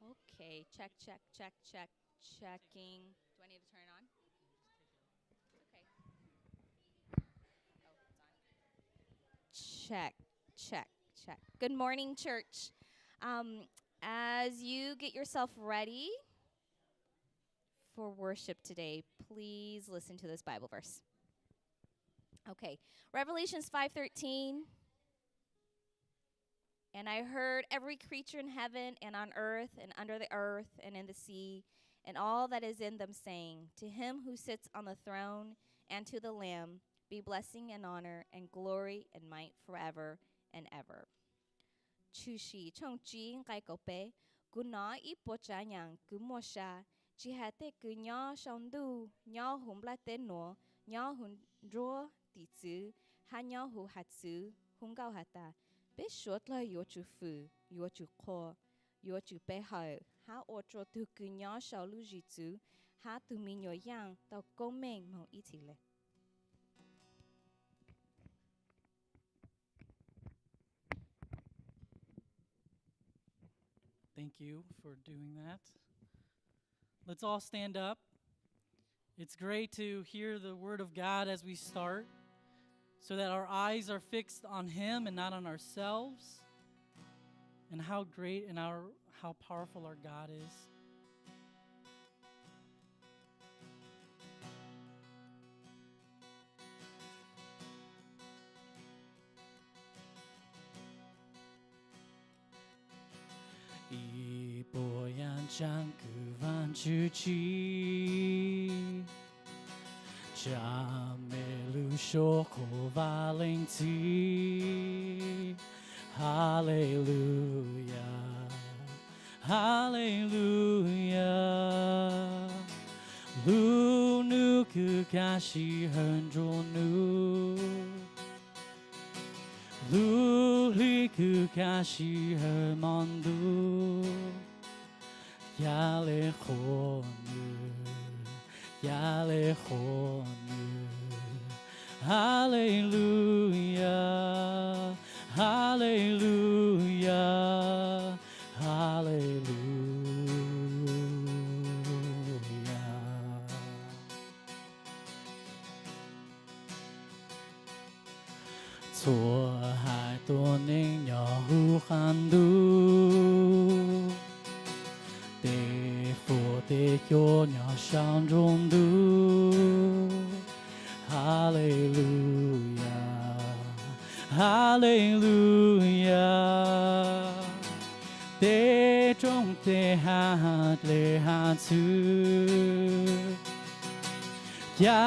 Okay, check, check, check, check, checking. Do I need to turn it on? Okay. Oh, it's on. Check, check, check. Good morning, church. Um, as you get yourself ready for worship today, please listen to this Bible verse. Okay, Revelations five thirteen. And I heard every creature in heaven and on earth and under the earth and in the sea, and all that is in them, saying, To him who sits on the throne and to the Lamb be blessing and honor and glory and might forever and ever. Tshwm sim tshooj tsib nqai kaum peb. Kuv hnov ib puas tsav yam kws muaj sa, tsis hais tej kws nyob saum ntuj, nyob huv nplaj teb nuav, nyob huv nruab tim txwv, hab nyob huv has txwv, hu nkauj has tas, Peb suav dlawg yuav tsum fwm, yuav tsum qhuas, yuav tsum pe hawm, hab ua rua tug kws nyob saum lub zwm txwv hab tug me nyuam yaaj tau koob meej moog ib txhis le. Thank you for doing that. Let's all stand up. It's great to hear the word of God as we start, so that our eyes are fixed on Him and not on ourselves, and how great and our, how powerful our God is. Ib puas yaam tsaab kws Vaajtswv tsim, tsa me lug suav qhuas Vaaj Leej Txiv. Haleluya, haleluya. Lub nub kws kaj siv hawm nruab nub, lub hli kws kaj siv hawm mos ntuj, ca le qhuas Nws, ca le qhuas Nws. Haleluya, haleluya, haleluya. Txhua haiv tuab neeg nyob huv qab ntuj, tej fuam tej xyuas nyob saum nruab ntuj. Haleluya, haleluya. Tej roob tej hav dlej hav txwv, ca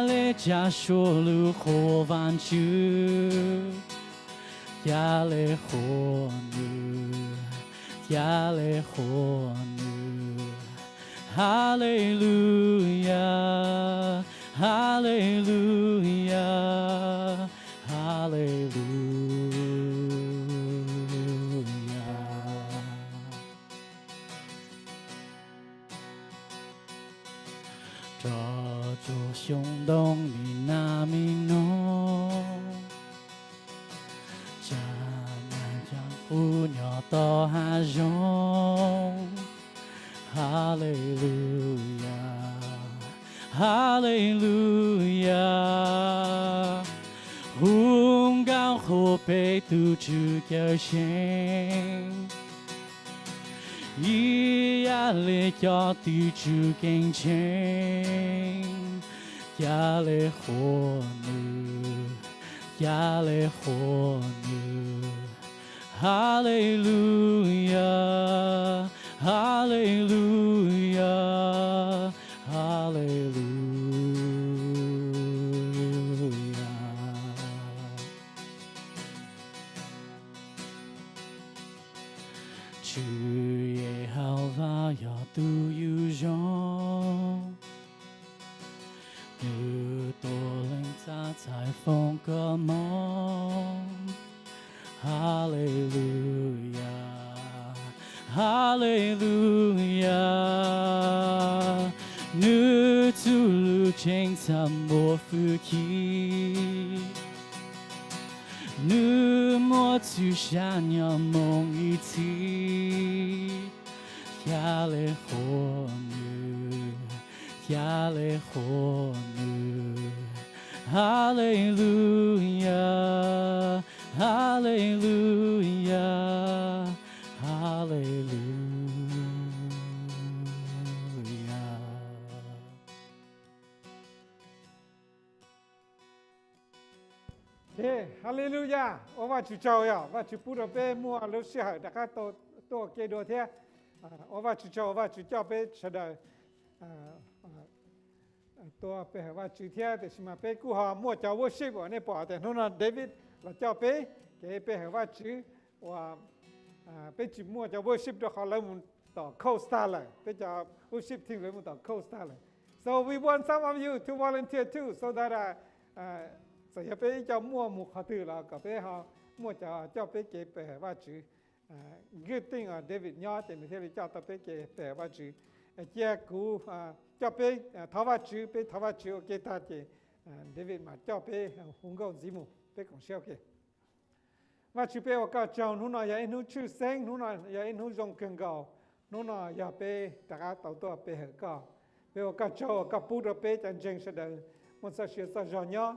le tsa suav lug qhuas Vaajtswv. Ca le qhuas Nws, ca le qhuas Nws. Haleluya, haleluya, haleluya. Rov rua xyoo ntoo mi nab mi noog, tsa nyaj tsa qub nyob tom hav zoov. Haleluya, haleluya. Hu nkauj qhuas peb tug Tswv Cawm Seej, ib yam le cov tug Tswv Ceeb Tsheej. Ca le qhuas Nws, ca le qhuas Nws. Haleluya, haleluya, haleluya. Tswv Yehauvas yog tug yug zoo, nws tuav leej txav txhais foom koob moov. Haleluya, haleluya. Nws txuj lug tseem txha npuab fwj chim, nws muaj txuj sa nyob moog ib txhis. Ca le qhuas nws, ca le qhuas nws. Haleluyas, haleluyas, haleluyas. Haleluyas, ua Vajtswv tsaug yog Vajtswv pub rau peb muaj lub sij hawm rov qab tuaj ua ke dua thiab. Ua Vajtswv tsaug, Vajtswv coj peb sawv daws tuaj pe hawm Vajtswv thiab. Tiam sis mas peb kuj ho muaj cov worship uas nej pom tias hnub no David los coj peb kev pe hawm Vajtswv uas peb tsis muaj cov worship rau qhov lawv mus tom coast tag lawm, peb cov worship team lawv mus tom coast tag lawm. So we want some of you to volunteer too, so that txawm yog peb ib co muaj mus qhov twg los kom peb ho muaj cov coj peb kev pe hawm Vajtswv. Good thing David nyob ces nws thiaj li coj tau peb kev pe hawm Vajtswv. Cia kuv coj peb thov Vajtswv, peb thov Vajtswv ua ke tag ces David mam coj peb hu nkauj ntxiv mus, peb koom siab ua ke. Vajtswv, peb ua koj tsaug, hnub no yog ib hnub tshwj xeeb, hnub no yog ib hnub zoo kawg nkaus, hnub no yog peb rov qab tau tuaj pe hawm koj. Peb ua koj tsaug uas koj pub rau peb cov ntseeg sawv daws muaj txoj sia txoj zog nyob.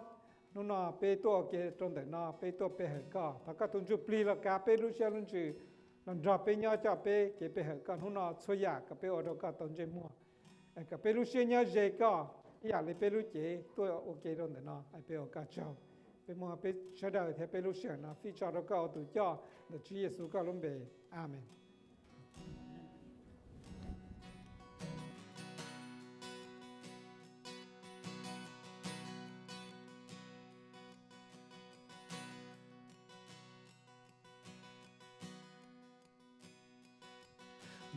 Hnub no peb tuaj ua ke rau ntawm no, peb tuaj pe hawm koj. Thov koj tus Ntsuj Plig los kav peb lub siab lub ntsws, los nrog peb nyob coj peb kev pe hawm koj hnub no txhua yam kom peb ua rau koj tau ntsej muag, kom peb lub siab nyob ze koj ib yam li peb lub cev tuaj ua ke rau ntawm no. Peb ua koj tsaug. Peb muab peb sawv daws thiab peb lub sij hawm no fij tso rau koj ua tus coj ntawm Tswv Yexus koj lub npe. Amees.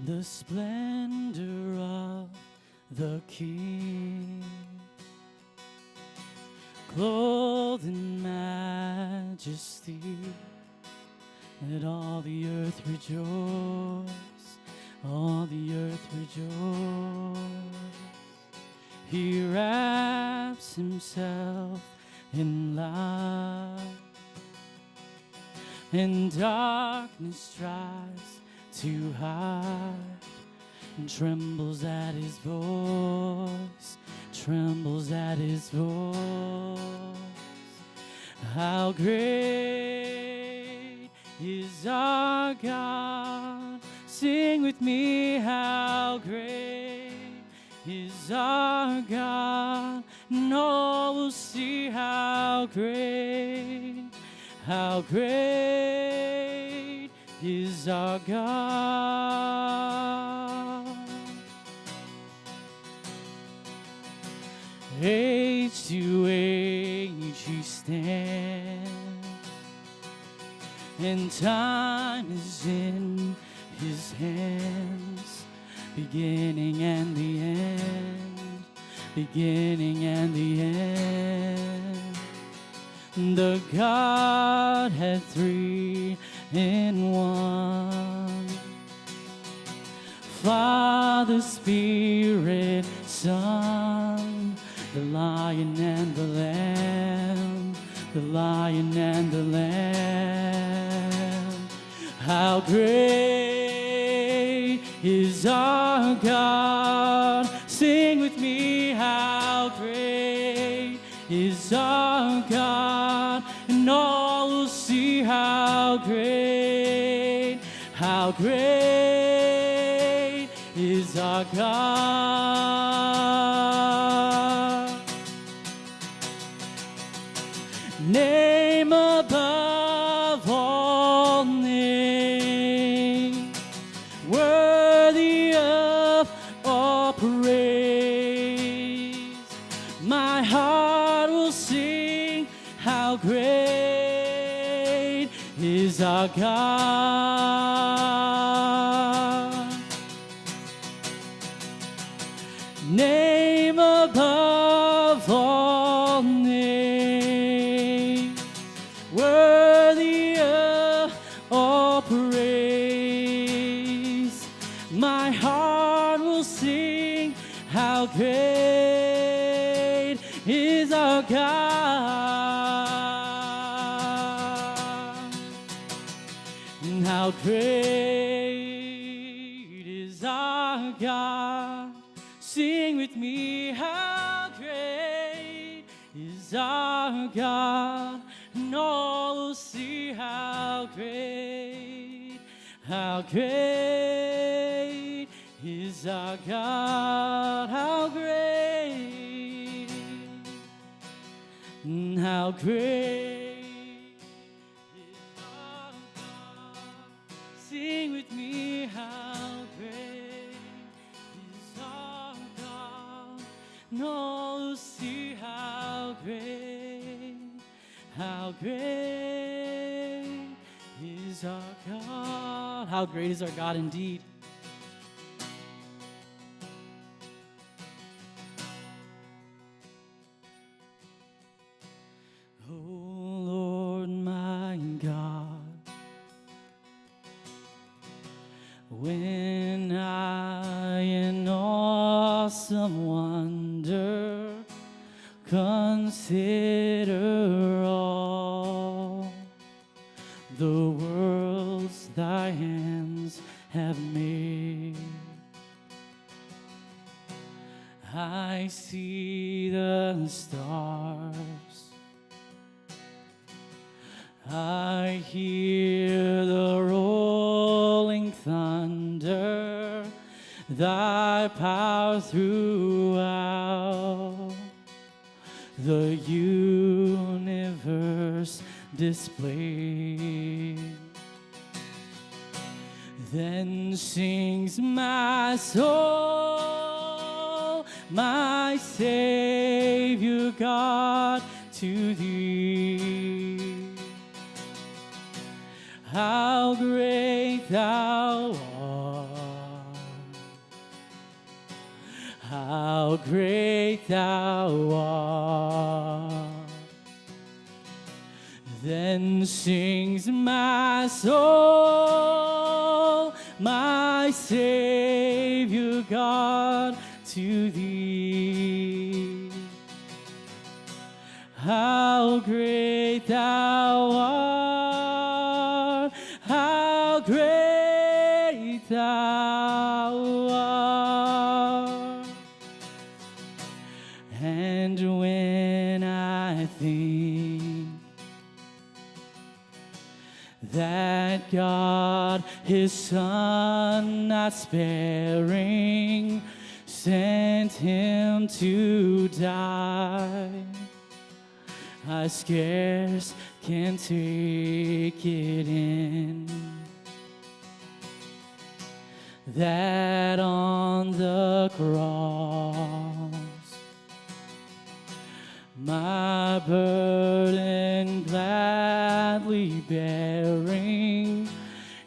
The splendor of the King, clothed in majesty. Let all the earth rejoice, all the earth rejoice. He wraps himself in light, and darkness tries to hide, and trembles at his voice, trembles at his voice. How great is our God. Sing with me, how great is our God. And all will see how great, how great is our God. Age to age he stands, and time is in his hands, beginning and the end, beginning and the end. The Godhead three in one. Father, Spirit, Son, the Lion and the Lamb, the Lion and the Lamb. How great is our God. Sing with me, how great is our God, and all will see how great, how great is our God. Name above all names, worthy of all praise. My heart will sing, how great is our God. Name above all names, worthy of all praise. My heart will sing, how great is our God. And how great is our with me, how great is our God. And all will see how great, how great is our God, how great, and how great is our God. Sing with me, how great is our God. And all will see how great, how great is our God. How great is our God indeed. O Lord my God, when I in awesome wonder consider all the worlds thy hands have made, I see the stars, I hear the rolling thunder, thy power throughout the universe displayed. Then sings my soul, my Savior God, to thee. How great thou art, how great thou art. Then sings my soul, my Savior God, to thee. How great thou art, how great thou art. And when I think that God his Son not sparing sent him to die, I scarce can take it in that on the cross, my burden gladly bearing,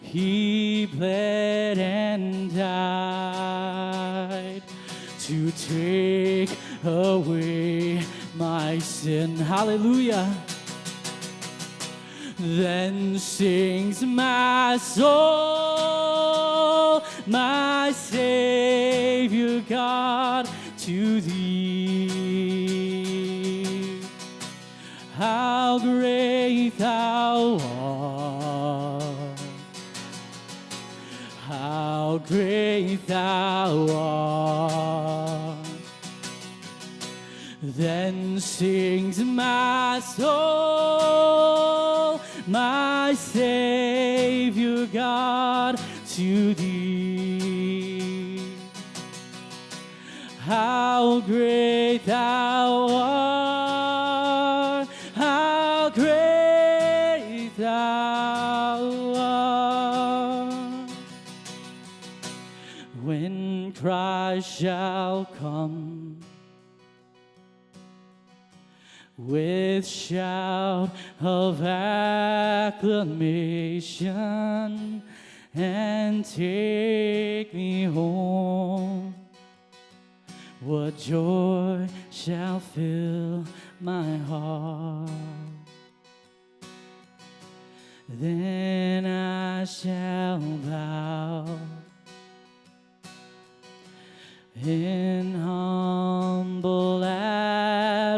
he bled and died to take away my sin. Hallelujah. Then sings my soul, my Savior God, to thee. How great thou art, how great thou art. Then sings my soul, my Savior God, to thee. How great thou art, how great thou art. When Christ shall come with shout of acclamation and take me home, what joy shall fill my heart? Then I shall bow in humble adoration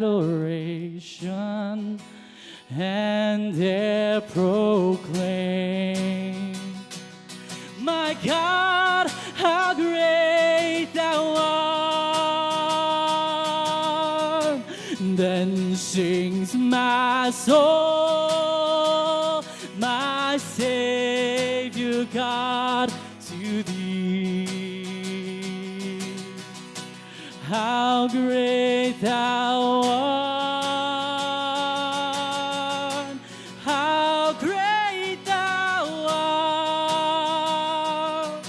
and there proclaim, My God, how great thou art! Then sings my soul, my Savior God, to thee. How great thou art, how great thou art.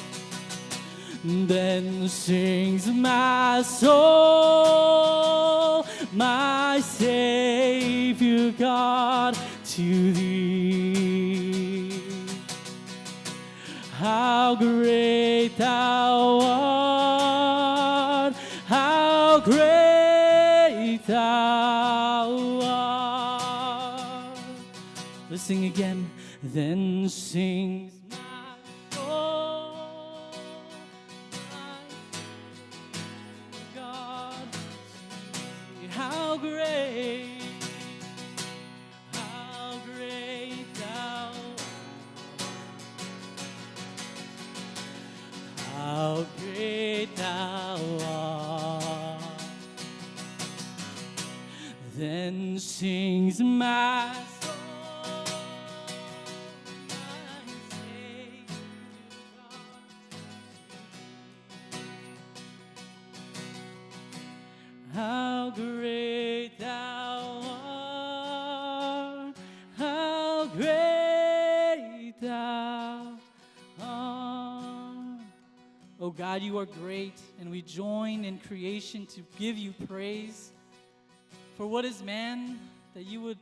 Then sings my soul, my Savior God, to thee. How great thou art, how great thou art. Let's sing again. Then sings my soul, my God, how great, how great thou art. How great thou art. Then sings my soul, my Savior God, how great thou art, how great thou art. Oh God, you are great, and we join in creation to give you praise. For what is man that you would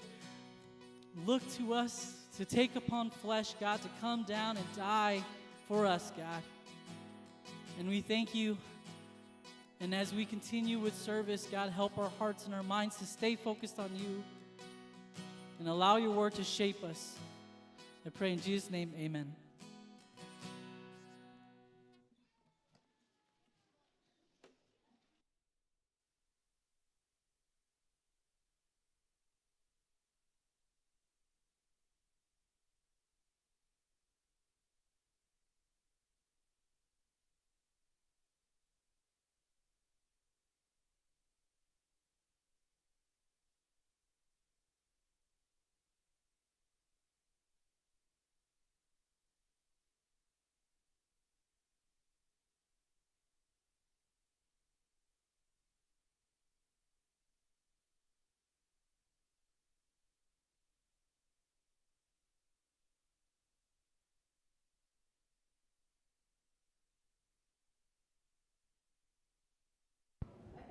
look to us to take upon flesh, God, to come down and die for us, God. And we thank you. And as we continue with service, God, help our hearts and our minds to stay focused on you and allow your word to shape us. I pray in Jesus' name, amen.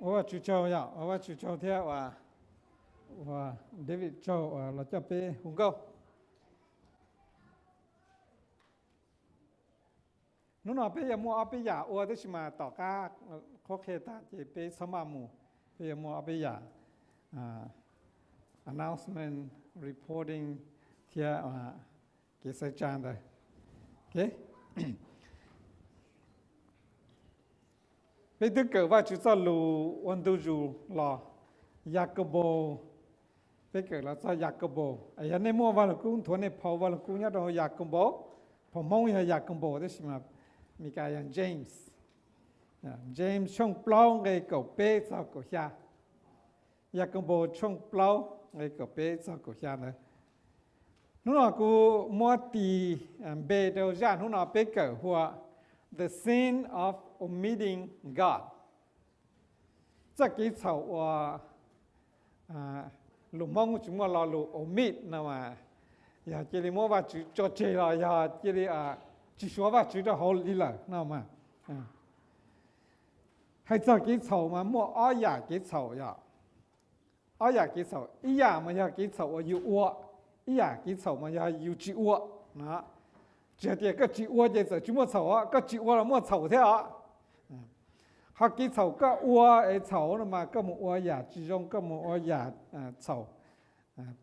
Ua Vajtswv tsaug yom, ua Vajtswv tsaug thiab ua, ua David tsaug uas los coj peb hu nkauj. Hnub no peb yuav muaj ob peb yam ua, tab sis mas tom qab qhuab qhia tag ces peb txhob maj mus. Peb yuav muaj ob peb yam announcement, reporting thiab kev xaiv tsa ntawd. Peb twb kawm Vajtswv txoj lus ua ntu zus los, Yakaunpaus. Peb kawm los txog Yakaunpaus. Yog nej muaj Vaj Lug Kub, nthuav nej phau Vaj Lug Kub nyob rau Yakaunpaus. Phau Hmoob yog Yakaunpaus, tab sis mas Meskas yog James. James tshooj plaub nqe kaum peb txog kaum xya. Yakaunpaus tshooj plaub nqe kaum peb txog kaum xya ntawd. Hnub no kuv muab tis npe rau zaj hnub no peb kawm hu ua The Sin of Omitting God. Txoj kev txhaum uas lus Hmoob tsis muaj lo lus omit no mas, yog cia li muab Vajtswv tso tseg los yog cia li tsis suav Vajtswv rau hauv li lawm no mas. Hais txog kev txhaum mas muaj ob yam kev txhaum yom. Ob yam kev txhaum, ib yam mas yog kev txhaum uas yus ua, ib yam kev txhaum mas yog yus tsis ua no. Tsis hais tias koj tsis ua ces txawm tsis muaj txhaum os, koj tsis ua los muaj txhaum thiab os. Ho kev txhaum koj ua es txhaum no mas koj mus ua yam tsis zoo, koj mus ua yam txhaum.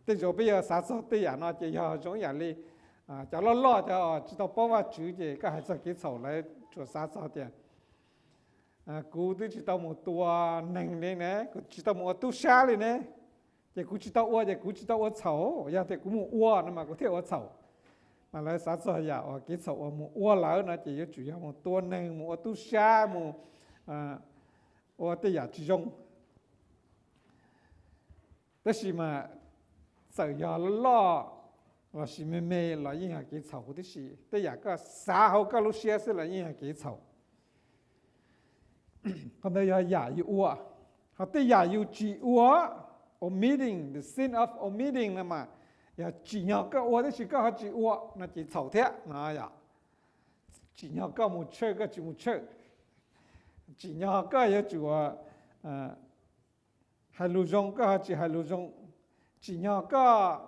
Tej zaum peb yuav xav txog tej yam no ces yog zoo ib yam li cov loj loj, cov tsis tau paub Vajtswv ces koj hais txog kev txhaum lawv tsuas xav txog tias kuv twb tsis tau mus tua neeg li ne, kuv tsis tau mus ua tub sab li ne, ces kuv tsis tau ua ces kuv tsis tau ua txhaum. Yog tias kuv mus ua no mas kuv thiaj ua txhaum. Mas lawv xav txog yam uas kev txhaum uas mus ua lawm no ces yuav tsum yog mus tua neeg, mus ua tub sab, mus ua tej yam tsis zoo. Tab sis mas txawm yog loj loj lossis me me los yeej yog kev txhaum huv tib si. Tej yam koj xav hauv koj lub siab xwb los yeej yog kev txhaum. Qhov ntawd yog yam yus ua. Ho tej yam yus tsis ua, omitting, the sin of omitting no mas, yog tsim nyog koj ua tab sis koj ho tsis ua no ces txhaum thiab no yom. Tsim nyog koj mus church koj tsis mus church, tsim nyog koj yuav tsum hais lus zoo koj ho tsis hais lus zoo, tsim nyog koj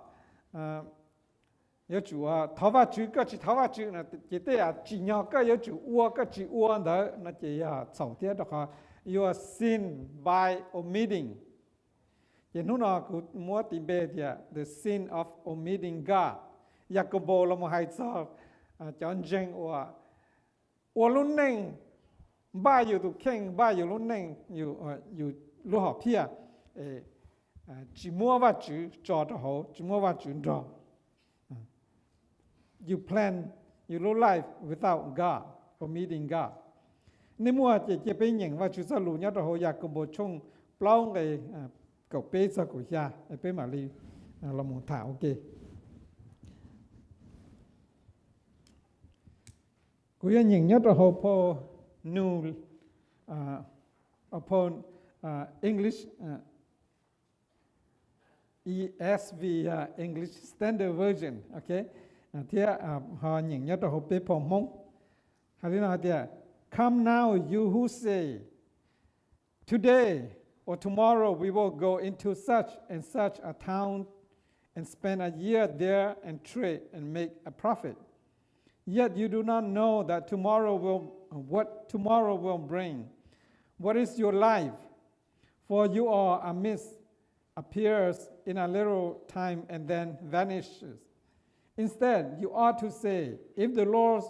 yuav tsum thov Vajtswv koj tsis thov Vajtswv no ces tej yam tsim nyog koj yuav tsum ua koj tsis ua ntawd no ces yog txhaum thiab rau qhov you are sin by omitting. Ces hnub no kuv muab tis npe tias the sin of omitting God. Yakaunpaus los mus hais txog cov ntseeg uas ua lub neej npaj yus tus kheej, npaj yus lub neej, yus lub hom phiaj, tsis muab Vajtswv tso rau hauv, tsis muab Vajtswv nrog. You plan your life without God, omitting God. Nej muaj ces cia peb nyeem Vajtswv txoj lus nyob rau hauv Yakaunpaus tshooj plaub nqe kaum peb txog kaum xya, peb mam li los mus tham ua ke. Kuv yuav nyeem nyob rau hauv phau New, phau English, E S V, English Standard Version, ok, thiab ho nyeem nyob rau hauv peb phau Hmoob. Hais li no hais tias, Come now, you who say, 'Today or tomorrow we will go into such and such a town and spend a year there and trade and make a profit.' Yet you do not know that tomorrow will, what tomorrow will bring. What is your life? For you are a mist, appears in a little time and then vanishes. Instead, you ought to say, if the Lord,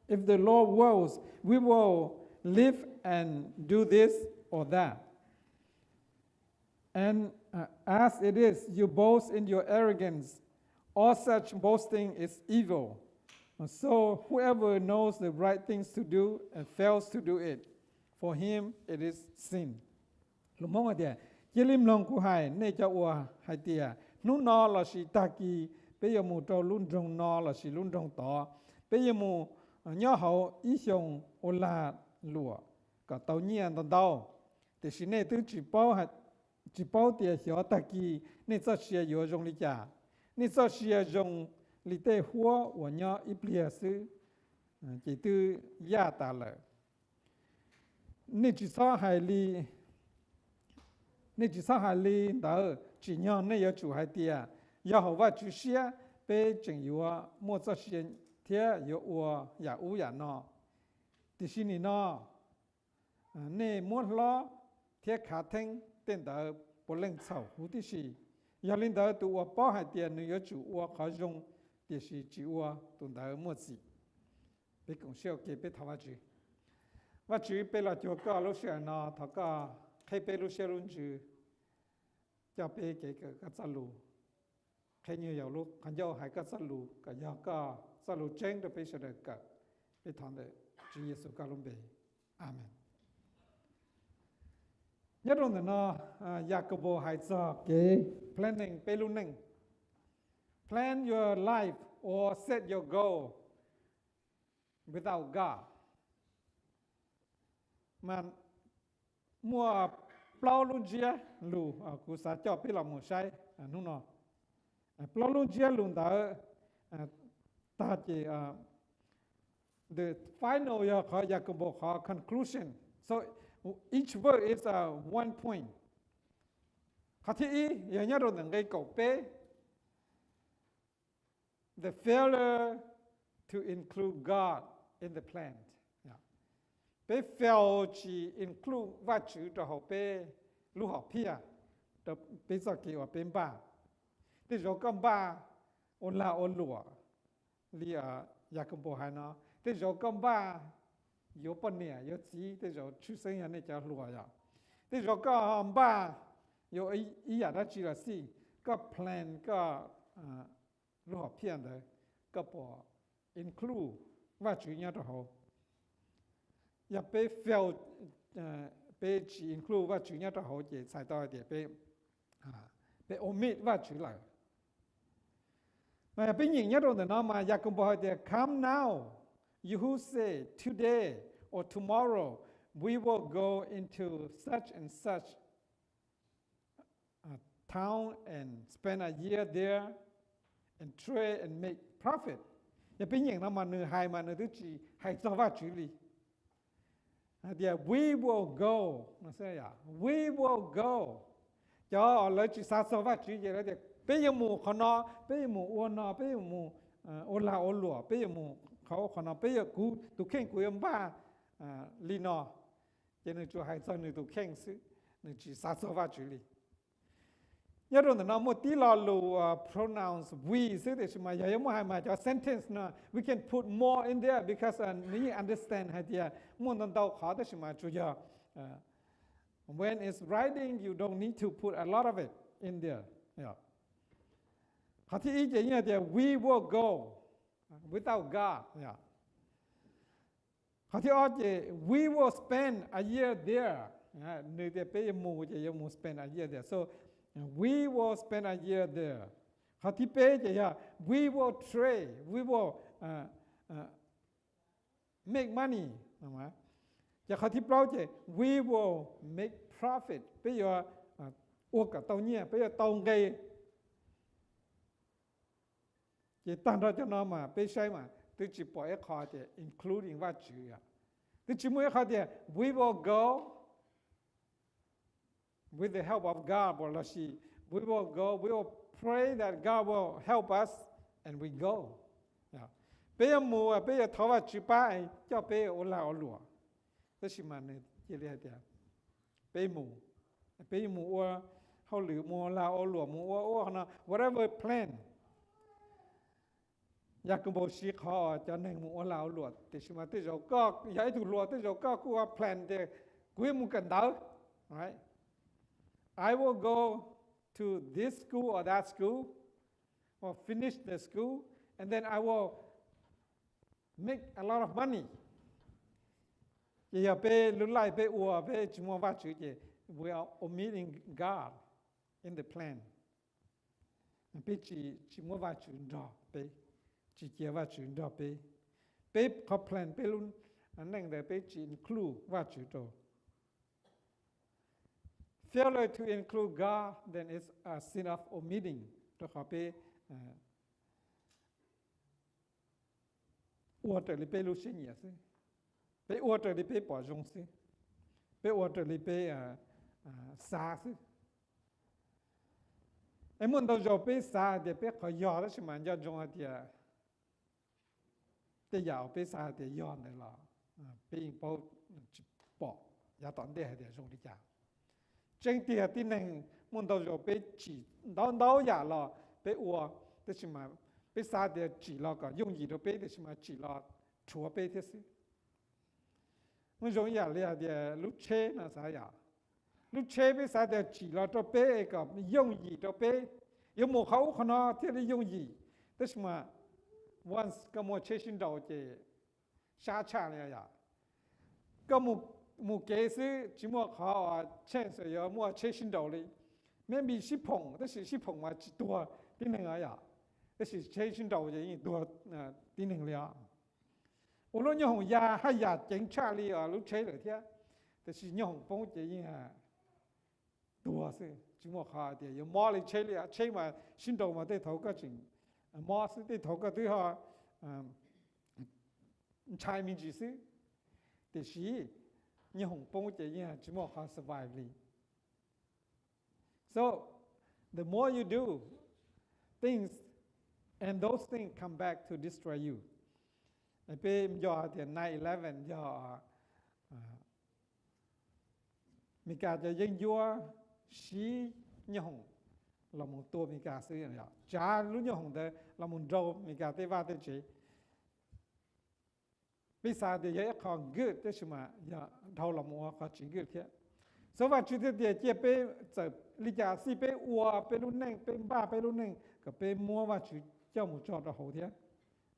if the Lord wills, we will live and do this or that. And uh, as it is, you boast in your arrogance. All such boasting is evil. And so whoever knows the right things to do and fails to do it, for him it is sin. Lus Hmoob hais tias, cia li mloog kuv hais nej cov uas hais tias, hnub no lossis tag kis peb yuav mus rau lub nroog no lossis lub nroog tod, peb yuav mus nyob hauv ib xyoos ua lag luam kom tau nyiaj ntau ntau. Tiam sis nej twb tsis paub, tsis paub tias xyov tag kis nej txoj sia yuav zoo li cas. Nej txoj sia zoo li tej huab uas nyob ib pliag xwb ces twb yaj tas lawm. Nej tsis txhob hais li, nej tsis txhob hais li ntawd, tsim nyog nej yuav tsum hais tias, yog hauv Vajtswv siab peb tseem yuav muaj txoj sia thiab yuav ua yam ub yam no. Tiam sis nim no nej muab hlob thiab khav theeb tej ntawd puav leej txhaum huv tib si. Yog li ntawd tus uas paub hais tias nws yuav tsum ua qhov zoo tiam sis tsis ua, tus ntawd muaj txim. Peb koom siab ua ke peb thov Vajtswv. Vajtswv, peb los cuag koj lub sij hawm no, thov koj qheb peb lub siab lub ntsws, coj peb kev kawm koj txoj lus, qheb nyuag yaus lub qhov ncauj hais koj txoj lus kom yog koj txoj lus tseeb rau peb sawv daws kawm. Peb thov ntawm Tswv Yexus koj lub npe, amees. Nyob rau ntawm no, Yakaunpaus hais txog kev planning peb lub neej. Plan your life or set your goal without God. Mas muaj plaub lub ntsiab lus kuv xav coj peb los mus saib hnub no. Plaub lub ntsiab lus ntawd tag ces the final yog qhov Yakaunpaus qhov conclusion. So each word is a one point. Qhov thib ib yog nyob rau ntawm nqe kaum peb, the failure to include God in the plan. Peb fail tsis include Vajtswv rau hauv peb lub hom phiaj, rau peb txoj kev uas peb npaj. Tej zaum koj npaj ua lag ua luam li Yakaunpaus hais no, tej zaum koj npaj yuav poj niam yuav txiv, tej zaum tshwj xeeb yog nej cov hluas yom. Tej zaum koj npaj yuav ib yam dab tsi los xij, koj plan koj lub hom phiaj ntawd, koj puas include Vajtswv nyob rau hauv? Yog peb fail, peb tsis include Vajtswv nyob rau hauv ces txhais tau hais tias peb Peb omit Vajtswv lawm. Mas yog peb nyeem nyob rau ntawm no mas Yakaunpaus hais tias, "Come now, you who say, 'Today or tomorrow we will go into such and such uh, town and spend a year there and trade and make profit.'" Yog peb nyeem no mas nws hais mas nws twb tsis hais txog Vajtswv li. Hais tias, "We will go." We will go. Cov lawv tsis xav txog Vajtswv ces lawv tias, "Peb yuav mus qhov no, peb yuav mus ua no, peb yuav mus ua lag ua luam, peb yuav mus qhov ua qhov no, peb yuav, kuv tus kheej kuv yuav npaj li no." Ces nws tsuas hais txog nws tus kheej xwb, nws tsis xav txog Vajtswv li. Nyob rau ntawm no muaj tib lo lus pronouns we xwb, tiam sis mas yog yuav muab hais mas cov sentence no we can put more in there because nws yeej understand hais tias muaj ntau ntau qhov, tab sis mas tsuas yog when it's writing you don't need to put a lot of it in there. Qhov thib ib ces yeej tias we will go without God. Qhov thib ob ces we will spend a year there. Nws tias peb yuav mus ces yuav mus spend a year there. So we will spend a year there. Qhov thib peb ces yog we will trade, we will make money. Ces qhov thib plaub ces we will make profit, peb yuav ua kom tau nyiaj, peb yuav tau nqe. Ces tag nrho cov no mas peb saib mas twb tsis pom ib qho tias including Vajtswv. Twb tsis muaj ib qho tias we will go with the help of God, lossis we will go, we will pray that God will help us and we go. Peb yuav mus, peb yuav thov Vajtswv pab coj peb ua lag ua luam. Tab sis mas nws cia li hais tias peb mus, peb yuav mus ua hauj lwm, mus ua lag ua luam, mus ua ua qhov no, whatever plan. Yakaunpaus siv qhov cov neeg mus ua lag ua luam, tiam sis mas tej zaum koj yog ib tug hluas, tej zaum koj kuj ua plan tias kuv yuav mus kawm ntawv. I will go to this school or that school or finish the school and then I will make a lot of money. Ces yog peb lub life peb ua peb tsis muaj Vajtswv ces we are omitting God in the plan. Peb tsis, tsis muab Vajtswv nrog peb, tsis cia Vajtswv nrog peb. Peb qhov plan, peb lub neej ntawd peb tsis include Vajtswv rau. Failure to include God then is a sin of omitting, rau qhov peb ua raws li peb lub siab nyiam xwb, peb ua raws li peb pom zoo xwb, peb ua raws li peb xav xwb. Es muaj ntau zaus peb xav hais tias peb qhov yog, tab sis mas nco ntsoov hais tias tej yam uas peb xav hais tias yog ntawd los peb yeej paub tsis pom yav tom ntej hais tias zoo li cas. Tseeb tiag tib neeg muaj ntau zaus peb tsim ntau ntau yam los peb ua, tab sis mas peb xav tias tsim los kom yooj yim rau peb, tab sis mas tsim los rhuav peb thiab xwb. Muaj zoo ib yam li hais tias lub tsheb no xav yom, lub tsheb peb xav tias tsim los rau peb kom yooj yim rau peb, yuav mus qhov ub qhov no thiaj li yooj yim. Tab sis mas once koj muaj tsheb sib nraus ces sab tshaj li yom. Koj mus kev xwb tsis muaj qhov chance yuav muaj tsheb sib nraus li. Maybe sib phoom, tab sis sib phoom mas tsis tuag tib neeg yom, tab sis tsheb sib nraus ces yeej tuag tib neeg li os. Ua lub nyooj hoom ya haj yam ceev tshaj li lub tsheb lawm thiab, tab sis nyooj hoom poob ces yeej tuag xwb, tsis muaj qhov tias yuav mob li tsheb li. Tsheb mas sib nraus mas tej thaum koj tseem mob xwb, tej thaum koj twb ho ntshai me ntsis xwb, tiam sis nyooj hoom poob ces yeej tsis muaj qhov survive li. So the more you do things, and those things come back to destroy you. Peb nco tias nine eleven yog Meskas cov yeeb ncuab sib nyooj hoom los mus tua Meskas xwb, tsav lub nyooj hoom ntawd los mus nrau Meskas tej vaj tej tsev. Peb xav tias yog ib qho good, tab sis mas yog dhau los mus ua qhov tsis good thiab. Xav Vajtswv thiaj tias cia peb txawm li cas xij peb ua peb lub neej, peb npaj peb lub neej kom peb muab Vajtswv coj mus tso rau hauv thiab,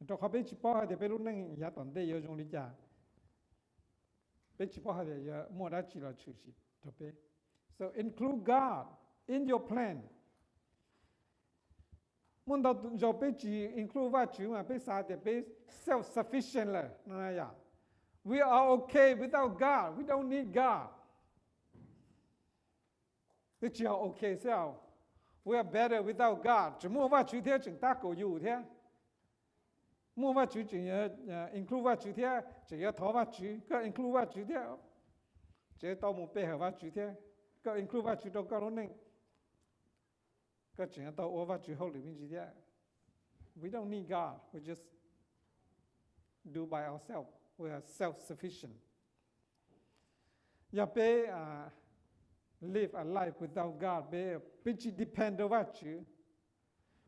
rau qhov peb tsis paub hais tias peb lub neej yav tom ntej yuav zoo li cas. Peb tsis paub hais tias yuav muaj dab tsi los tshwm sim rau peb. So include God in your plan. Muaj ntau zaus peb tsis include Vajtswv mas peb xav tias peb self-sufficient lawm no yom. We are okay without God. We don't need God. Twb tsis yog okay xwb. We are better without God. Tseem muaj Vajtswv thiab tseem tab kaum yus thiab. Muaj Vajtswv tseem include Vajtswv thiab, tseem yuav thov Vajtswv, koj include Vajtswv thiab, tseem tau mus pe hawm Vajtswv thiab, koj include Vajtswv rau koj lub neej, koj tseem yuav tau ua Vajtswv hauj lwm me ntsis thiab. We don't need God. We just do by ourselves. We are self-sufficient. Yog peb live a life without God, peb peb tsis depend rau Vajtswv,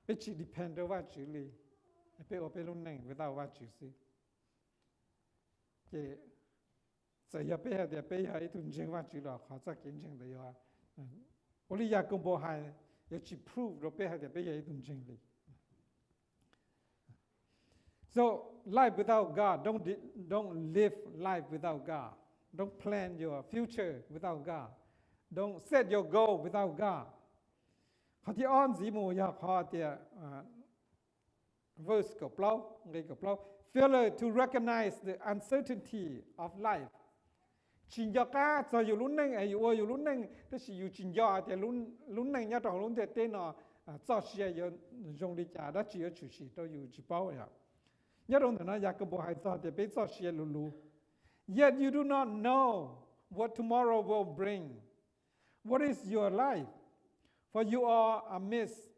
peb tsis depend rau Vajtswv li, peb ua peb lub neej without Vajtswv xwb. Ces txawm yog peb hais tias peb yog ib tug ntseeg Vajtswv los qhov txoj kev ntseeg ntawd yuav, ua li Yakaunpaus hais, yuav tsis prove rau peb hais tias peb yog ib tug ntseeg li. So, life without God, don't, don't live life without God. Don't plan your future without God. Don't set your goal without God. Qhov thib ob ntxiv mus yog qhov tias, verse kaum plaub, nqe kaum plaub, failure to recognize the uncertainty of life. Tsis nco qab txog yus lub neej es yus ua yus lub neej, tab sis yus tsis nco tias lub neej nyob rau hauv lub ntiaj teb no txoj sia yuav zoo li cas, dab tsi yuav tshwm sim rau yus tsis paub yom. Nyob rau ntawm no Yakaunpaus hais txog tias peb txoj sia luv luv. Yet you do not know what tomorrow will bring. What is your life? For you are a mist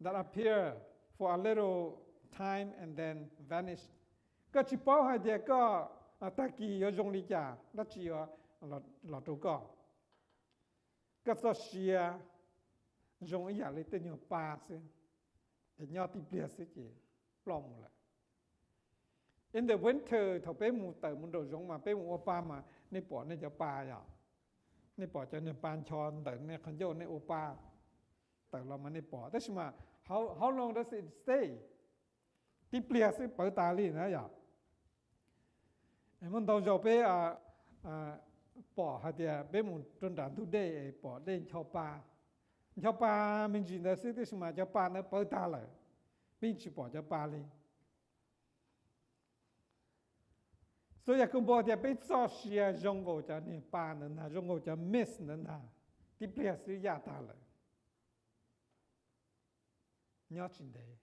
that appear for a little time and then vanish. Koj tsis paub hais tias koj tag kis yuav zoo li cas, dab tsi yuav los rau koj. Koj txoj sia zoo ib yam li tej nyuag pa xwb, es nyob tib pliag xwb ces ploj mus lawm. In the winter, thaum peb mus tawm mus nraum zoov mas peb mus ua pa mas nej pom nej cov pa yom. Nej pom cov niag pa ncho ntawm nej qhov ncauj nej ua pa tawm los mas nej pom. Tab sis mas how, how long does it stay? Tib pliag xwb pawv tas li na yom. Muaj ntau zaus peb pom hais tias peb mus rau nram ntug dej es pom dej ncho pa, ncho pa me ntsis ntawd xwb, tab sis mas cov pa ntawd pawv tag lawm, peb yeej tsis pom cov pa li. So Yakaunpaus tias peb txoj sia zoo nkaus cov niag pa ntawd ntag, zoo nkaus cov mist ntawd ntag, tib pliag xwb yaj tag lawm, nyob tsis ntev,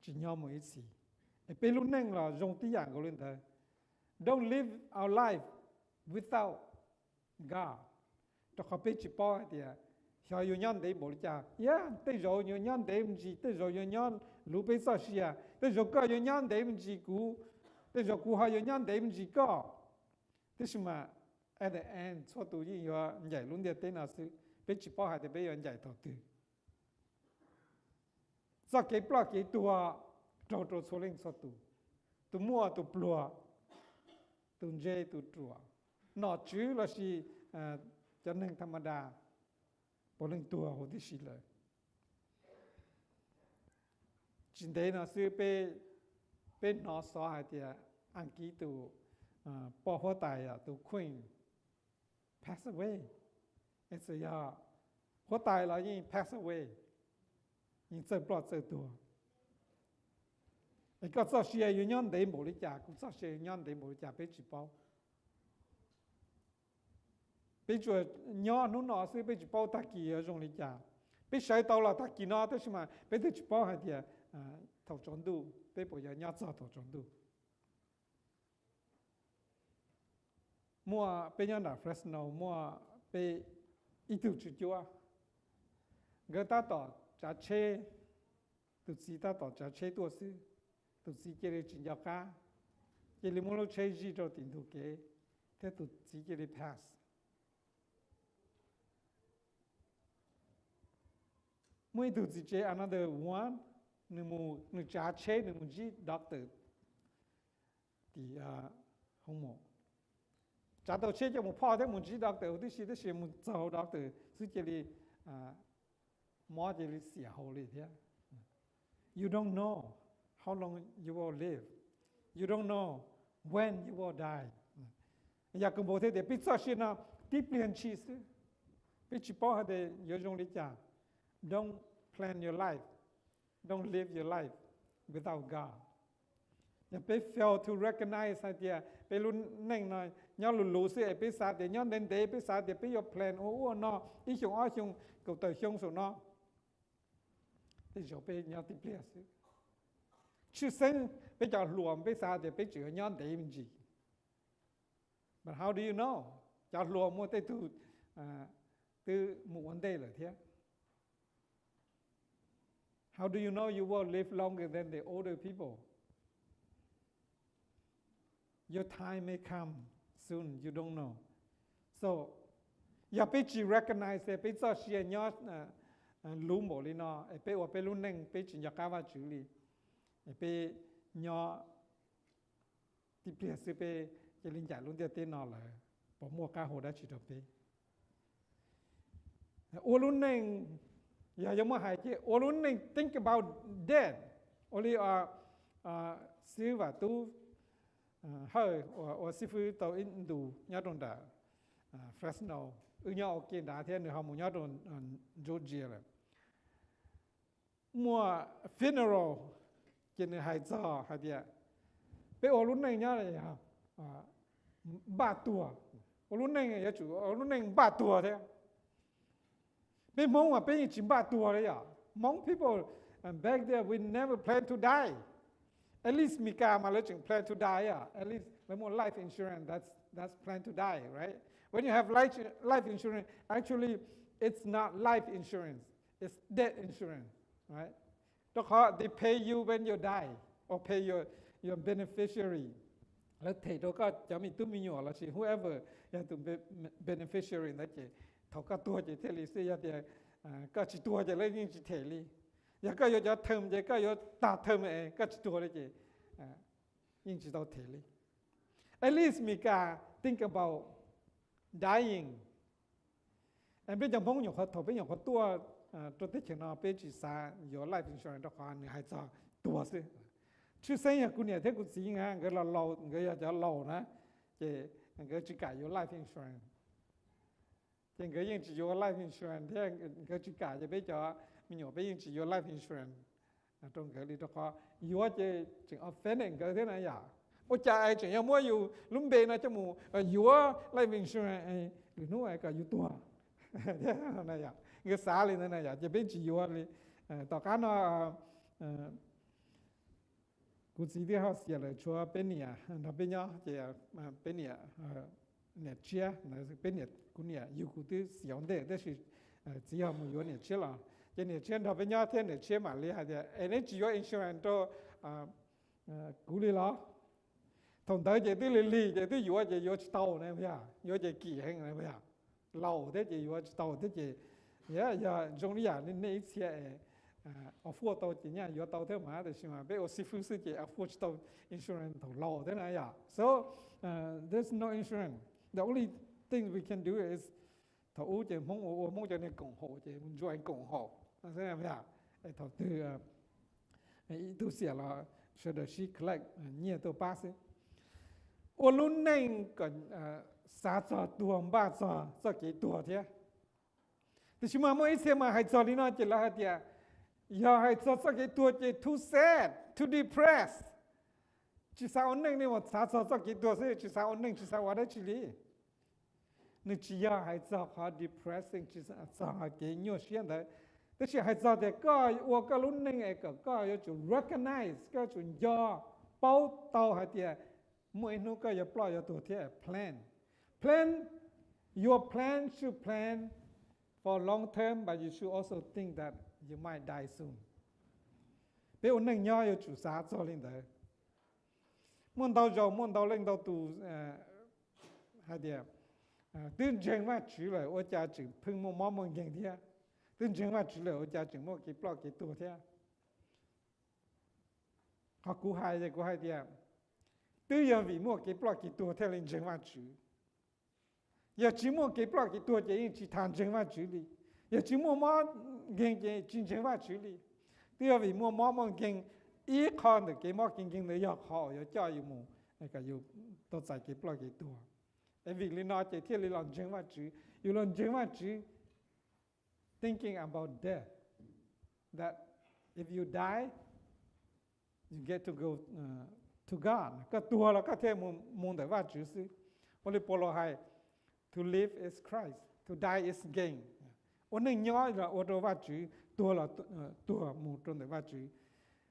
tsis nyob mus ib txhis. Es peb lub neej los zoo tib yam nkaus li ntawd. Don't live our life without God. Rau qhov peb tsis paub hais tias xyov yuav nyob ntev npaum li cas. Yog tej zaum yuav nyob ntev me ntsis, tej zaum yuav nyob luv peb txoj sia, tej zaum koj yuav nyob ntev me ntsis kuv, tej zaum kuv ho yuav nyob ntev me ntsis koj. Tab sis mas at the end txhua tus yeej yuav ncaim lub ntiaj teb no xwb, peb tsis paub hais tias peb yuav ncaim thaum twg. Txoj kev ploj kev tuag raug rau txhua leej txhua tus, tus muaj tus pluag, tus ntse tus ruam, nom tswv lossis cov neeg tha ma da, puav leej tuag huv tib si lawm. Tsis ntev no xwb peb hnov xov hais tias Askiv tus poj huab tais, tus queen pass away. Es txawm yog huab tais los yeej pass away, yeej txawj ploj txawj tuag. Es koj txoj sia yuav nyob ntev npaum li cas, kuv txoj sia yuav nyob ntev npaum li cas peb tsis paub. Peb tsuas nyob hnub no xwb, peb tsis paub tag kis yuav zoo li cas. Peb sawv tau los tag kis no tab sis mas peb twb tsis paub hais tias thaum tsaus ntuj peb puas yuav nyob txog thaum tsaus ntuj. Muaj peb nyob nram Fresno muaj peb ib tug tswv cuab, nkawd tab tom tsav tsheb, tus txiv tab tom tsav tsheb tuaj xwb, tus txiv cia li tsis nco qab, cia li muab lub tsheb zij rau tim ntug kev, thiab tus txiv cia li pass. Muaj ib tug txiv tsev another one, nws mus nws tsav tsheb nws mus ntsib doctor tim hoo mom, tsav tau tsheb coj mus phoj thiab mus ntsib doctor huv tib si, tab sis mus txog doctor xwb cia li mob cia li xiam hau li thiab. You don't know how long you will live. You don't know when you will die. Yakaunpaus thiaj tias peb txoj sia no tib pliag ntshis xwb, peb tsis paub hais tias yuav zoo li cas. Don't plan your life, don't live your life without God. Yog peb fail to recognize hais tias peb lub neej no nyob luv luv xwb es peb xav tias nyob ntev ntev, peb xav tias peb yuav plan ua ub ua no ib xyoo ob xyoo kaum tawm xyoo saum no, tej zaum peb nyob tib pliag xwb. Tshwj xeeb peb cov hluas peb xav tias peb tseem yuav nyob ntev me ntsis. But how do you know? Cov hluas muaj tej tug twb mus ua ntej lawm thiab. How do you know you will live longer than the older people? Your time may come soon, you don't know. So yog peb tsis recognize peb txoj sia nyob luv npaum li no es peb ua peb lub neej peb tsis nco qab Vajtswv li, es peb nyob tib pliag xwb peb cia li ncaim lub ntiaj teb no lawm, puas muaj qab hau dab tsi rau peb? Ua lub neej, yog yuav muab hais ces ua lub neej think about death. Ua li xib hwb Vam Tub Hawj uas ua xib fwb tau ib ntus nyob rau nram Fresno, wb nyob ua ke nrad thiab nws ho mus nyob rau Georgia lawm. Muaj funeral ces nws hais txog hais tias peb ua lub neej nyob yog npaj tuag, ua lub neej yuav tsum ua lub neej npaj tuag thiab. Peb Hmoob mas peb yeej tsis npaj tuag li yom. Hmoob people back there we never plan to die. At least Meskas mas lawv tseem plan to die, at least lawv muaj life insurance, that's that's plan to die, right? When you have life life insurance, actually it's not life insurance, it's death insurance, right? Rau qhov they pay you when you die or pay your your beneficiary. Lawv them rau koj cov me tub me nyuam lossis whoever yog tus beneficiary ntawd ces thaum koj tuag ces thiaj li xwb, yog tias koj tsis tuag ces lawv yeej tsis them li. Yog koj yuav cov term ces koj yuav tag term es koj tsis tuag li ces yeej tsis tau them li. At least Meskas think about dying. Peb cov Hmoob nyuam qhuav thaum peb nyuam qhuav tuaj rau teb chaws no peb tsis xav yuav life insurance rau qhov nws hais txog tuag xwb. Tshwj xeeb yog kuv niam thiab kuv txiv na, nkawd los laus, nkawd yog cov laus na, ces nkawd tsis kam yuav life insurance. Ces nkawd yeej tsis yuav life insurance thiab nkawd tsis kam, ces peb cov me nyuam peb yeej tsis yuav life insurance rau nkawd li, rau qhov yuav ces tseem offend nkawd thiab na yom. Ua cas es tseem yuav muab yus lub npe no coj mus yuav life insurance, lwm hnub kom yus tuag thiab na yom. Nkawd xav li ntawd na yom, ces peb tsis yuav li. Tom qab no kuv txiv twb ho xiam lawm, tshuav peb niam nrog peb nyob ces peb niam, niam tshiab, peb niam, kuv niam yug kuv twb xiam ua ntej tab sis txiv ho mus yuav niam tshiab los, ces niam tshiab nrog peb nyob thiab niam tshiab mam li hais tias es neb tsis yuav insurance rau kuv li los? Thaum ntawd ces twb lig lig ces twb yuav ces yuav tsis tau na, yuav ces kim heev na, laus thiab ces yuav tsis tau thiab ces, yog zoo li yam nej ib txhia afford tau ces nyaj yuav tau thiab mas, tab sis mas peb ua xib fwb xwb ces afford tsis tau insurance thaum laus thiab na yom. So there's no insurance. The only thing we can do is thaum ub ces Hmoob ua ua Hmoob cov niag koom haum ces mus ntsuam koom haum xwb, thaum twg ib tug xiam los sawv daws sib collect nyiaj tuaj pab xwb. Ua lub neej kom xav txog tuag, npaj txog txoj kev tuag thiab. Tiam sis mas muaj ib txhia mas hais txog li no ces lawv hais tias yog hais txog txoj kev tuag ces too sad, too depressed, tsis xav ua neej li, mas xav txog txoj kev tuag xwb, tsis xav ua neej, tsis xav ua dab tsi li. Nws tsis yog hais txog qhov depressing, tsis txog kev nyuaj siab ntawd, tab sis hais txog tias koj ua koj lub neej es kom koj yuav tsum recognize, koj yuav tsum nco, paub tau hais tias muaj ib hnub koj yuav ploj yuav tuag thiab. Plan, plan, your plan should plan for long term, but you should also think that you might die soon. Peb ua neej nyob yuav tsum xav txog li ntawd. Muaj ntau zaus muaj ntau leej ntau tus hais tias twb ntseeg Vajtswv lawm ua cas tseem pheej muaj mob muaj nkeeg thiab, twb ntseeg Vajtswv lawm ua cas tseem muaj kev ploj kev tuag thiab. Qhov kuv hais ces kuv hais tias twb yog vim muaj kev ploj kev tuag thiaj li ntseeg Vajtswv. Yog tsis muaj kev ploj kev tuag ces yeej tsis tas ntseeg Vajtswv li. Yog tsis muaj mob nkeeg ces tsis ntseeg Vajtswv li. Twb yog vim muaj mob muaj nkeeg, ib qho ntawm kev mob kev nkeeg ntawd yog qhov uas yuav coj yus mus kom yus tau txais kev ploj kev tuag. Es vim li no ces thiaj li los ntseeg Vajtswv. Yus los ntseeg Vajtswv, thinking about death, that if you die, you get to go uh, to God. Koj tuag los koj thiaj mus mus ntawm Vajtswv xwb. Ua li Paulus hais, to live is Christ, to die is gain. Ua neej nyob los ua rau Vajtswv, tuag los tuag mus rau ntawm Vajtswv.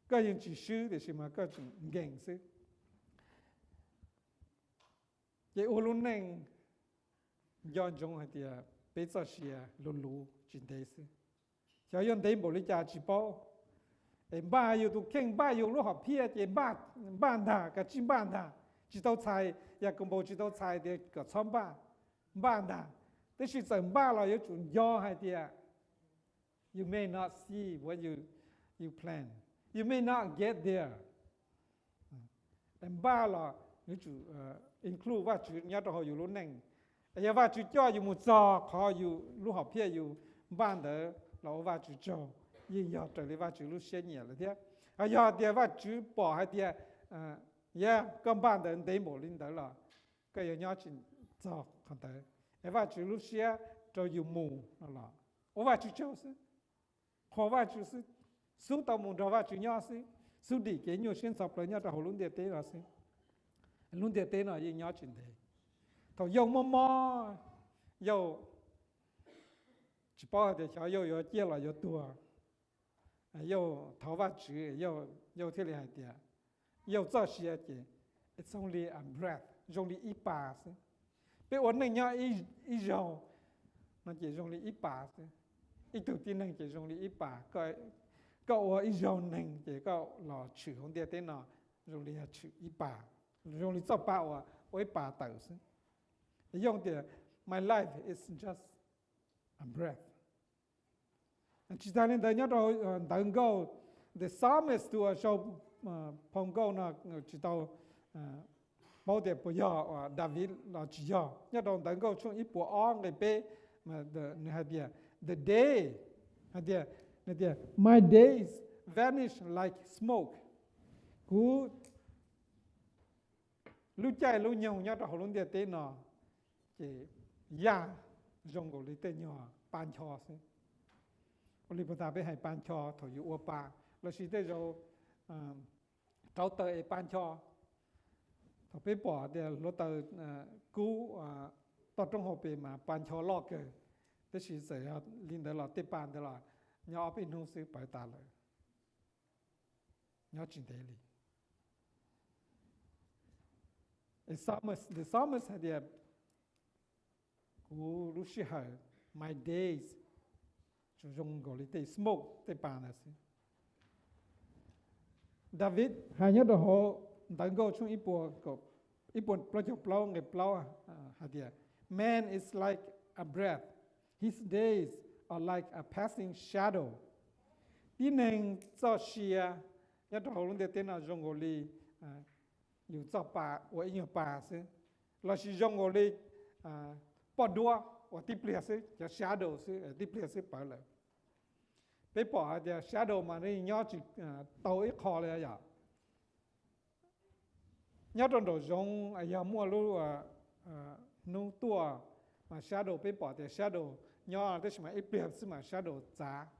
Koj yeej tsis swb tiam sis mas koj tseem gain xwb. Ces ua lub neej nco ntsoov hais tias peb txoj sia luv luv tsis ntev xwb. Xyov yuav ntev npaum li cas tsis paub. Es npaj yus tus kheej, npaj yus lub hom phiaj ces npaj ntag, kav tsij npaj ntag. Tsis tau txhais, Yakaunpaus tsis tau txhais tias kom txhob npaj, npaj ntag. Tab sis txawm npaj los yuav tsum nco hais tias you may not see what you you plan, you may not get there. Npaj los yuav tsum include Vajtswv nyob rau hauv yus lub neej. Yog Vajtswv coj yus mus txog qhov yus lub hom phiaj yus npaj ntawd los ua Vajtswv tsaug, yeej yog raws li Vajtswv lub siab nyiam lawm thiab. Yog tias Vajtswv pom hais tias, yog koj npaj ntawd ntev npaum li ntawd los koj yuav nyob tsis txog qhov ntawd. Es Vajtswv lub siab rau yus mus no los ua Vajtswv tsaug xwb, qhuas Vajtswv xwb, xub tau mus nrog Vajtswv nyob xwb, xub dim kev nyuaj siab ntxhov plawv nyob rau hauv lub ntiaj teb no xwb. Lub ntiaj teb no yeej nyob tsis ntev. Thaum yauj mob mob, yauj tsis paub hais tias xyov yauj yuav ciaj los yuav tuag, yauj thov Vajtswv, yauj thiaj li hais tias, yauj txoj sia ces it's only a breath, zoo li ib pas xwb. Peb ua neej nyob ib zaug no ces zoo li ib pas xwb. Ib tug tib neeg ces zoo li ib pas. Koj ua ib zaug neeg ces koj los tshwm hauv ntiaj teb no zoo li yog tshwm ib pas, zoo li txoj pa uas ua ib pas tawm xwb. Yooj tias my life is just a breath. Tsis tas li ntawd, nyob rau ntawv nkauj, the psalmist, tus uas sau phau nkauj no, tsis tau paub tias puas yog Daviv los tsis yog. Nyob rau ntawv nkauj tshooj ib puas ob nqe peb, nws hais tias the day, hais tias, nws tias my days vanish like smoke. Kuv lub caij lub nyoog nyob rau hauv lub ntiaj teb no ces yaj zoo nkaus li tej nyuag pa ncho xwb. Ua li puag ta peb hais pa ncho thaum yus ua pa, lossis tej zaum rauv taws es pa ncho. Thaum peb pom tias hluav taws kub toj roob hauv pes mas pa ncho loj kawg, tab sis txawm yog li ntawd los tej pa ntawd los nyob ob peb hnub xwb pawv tas lawm, nyob tsis ntev li. The psalmist hais tias kuv lub sij hawm, my days, tsuas zoo nkaus li tej smoke, tej pa ntawd xwb. Daviv hais nyob rau hauv ntawv nkauj tshooj ib puas plaub caug plaub nqe plaub hais tias man is like a breath, his days are like a passing shadow. Tib neeg txoj sia nyob rau hauv lub ntiaj teb no zoo nkaus li yus txoj pa ua ib nyuag pa xwb, lossis zoo nkaus li poj duab uas tib pliag xwb, cov shadow xwb, tib pliag xwb pawv lawm. Peb pom hais tias shadow mas nws nyob tsis tau ib qho li yom. Nyob rau nraum zoov yog muaj lub hnub tuaj mas shadow, peb pom tias shadow nyob tab sis mas ib pliag xwb mas shadow txav,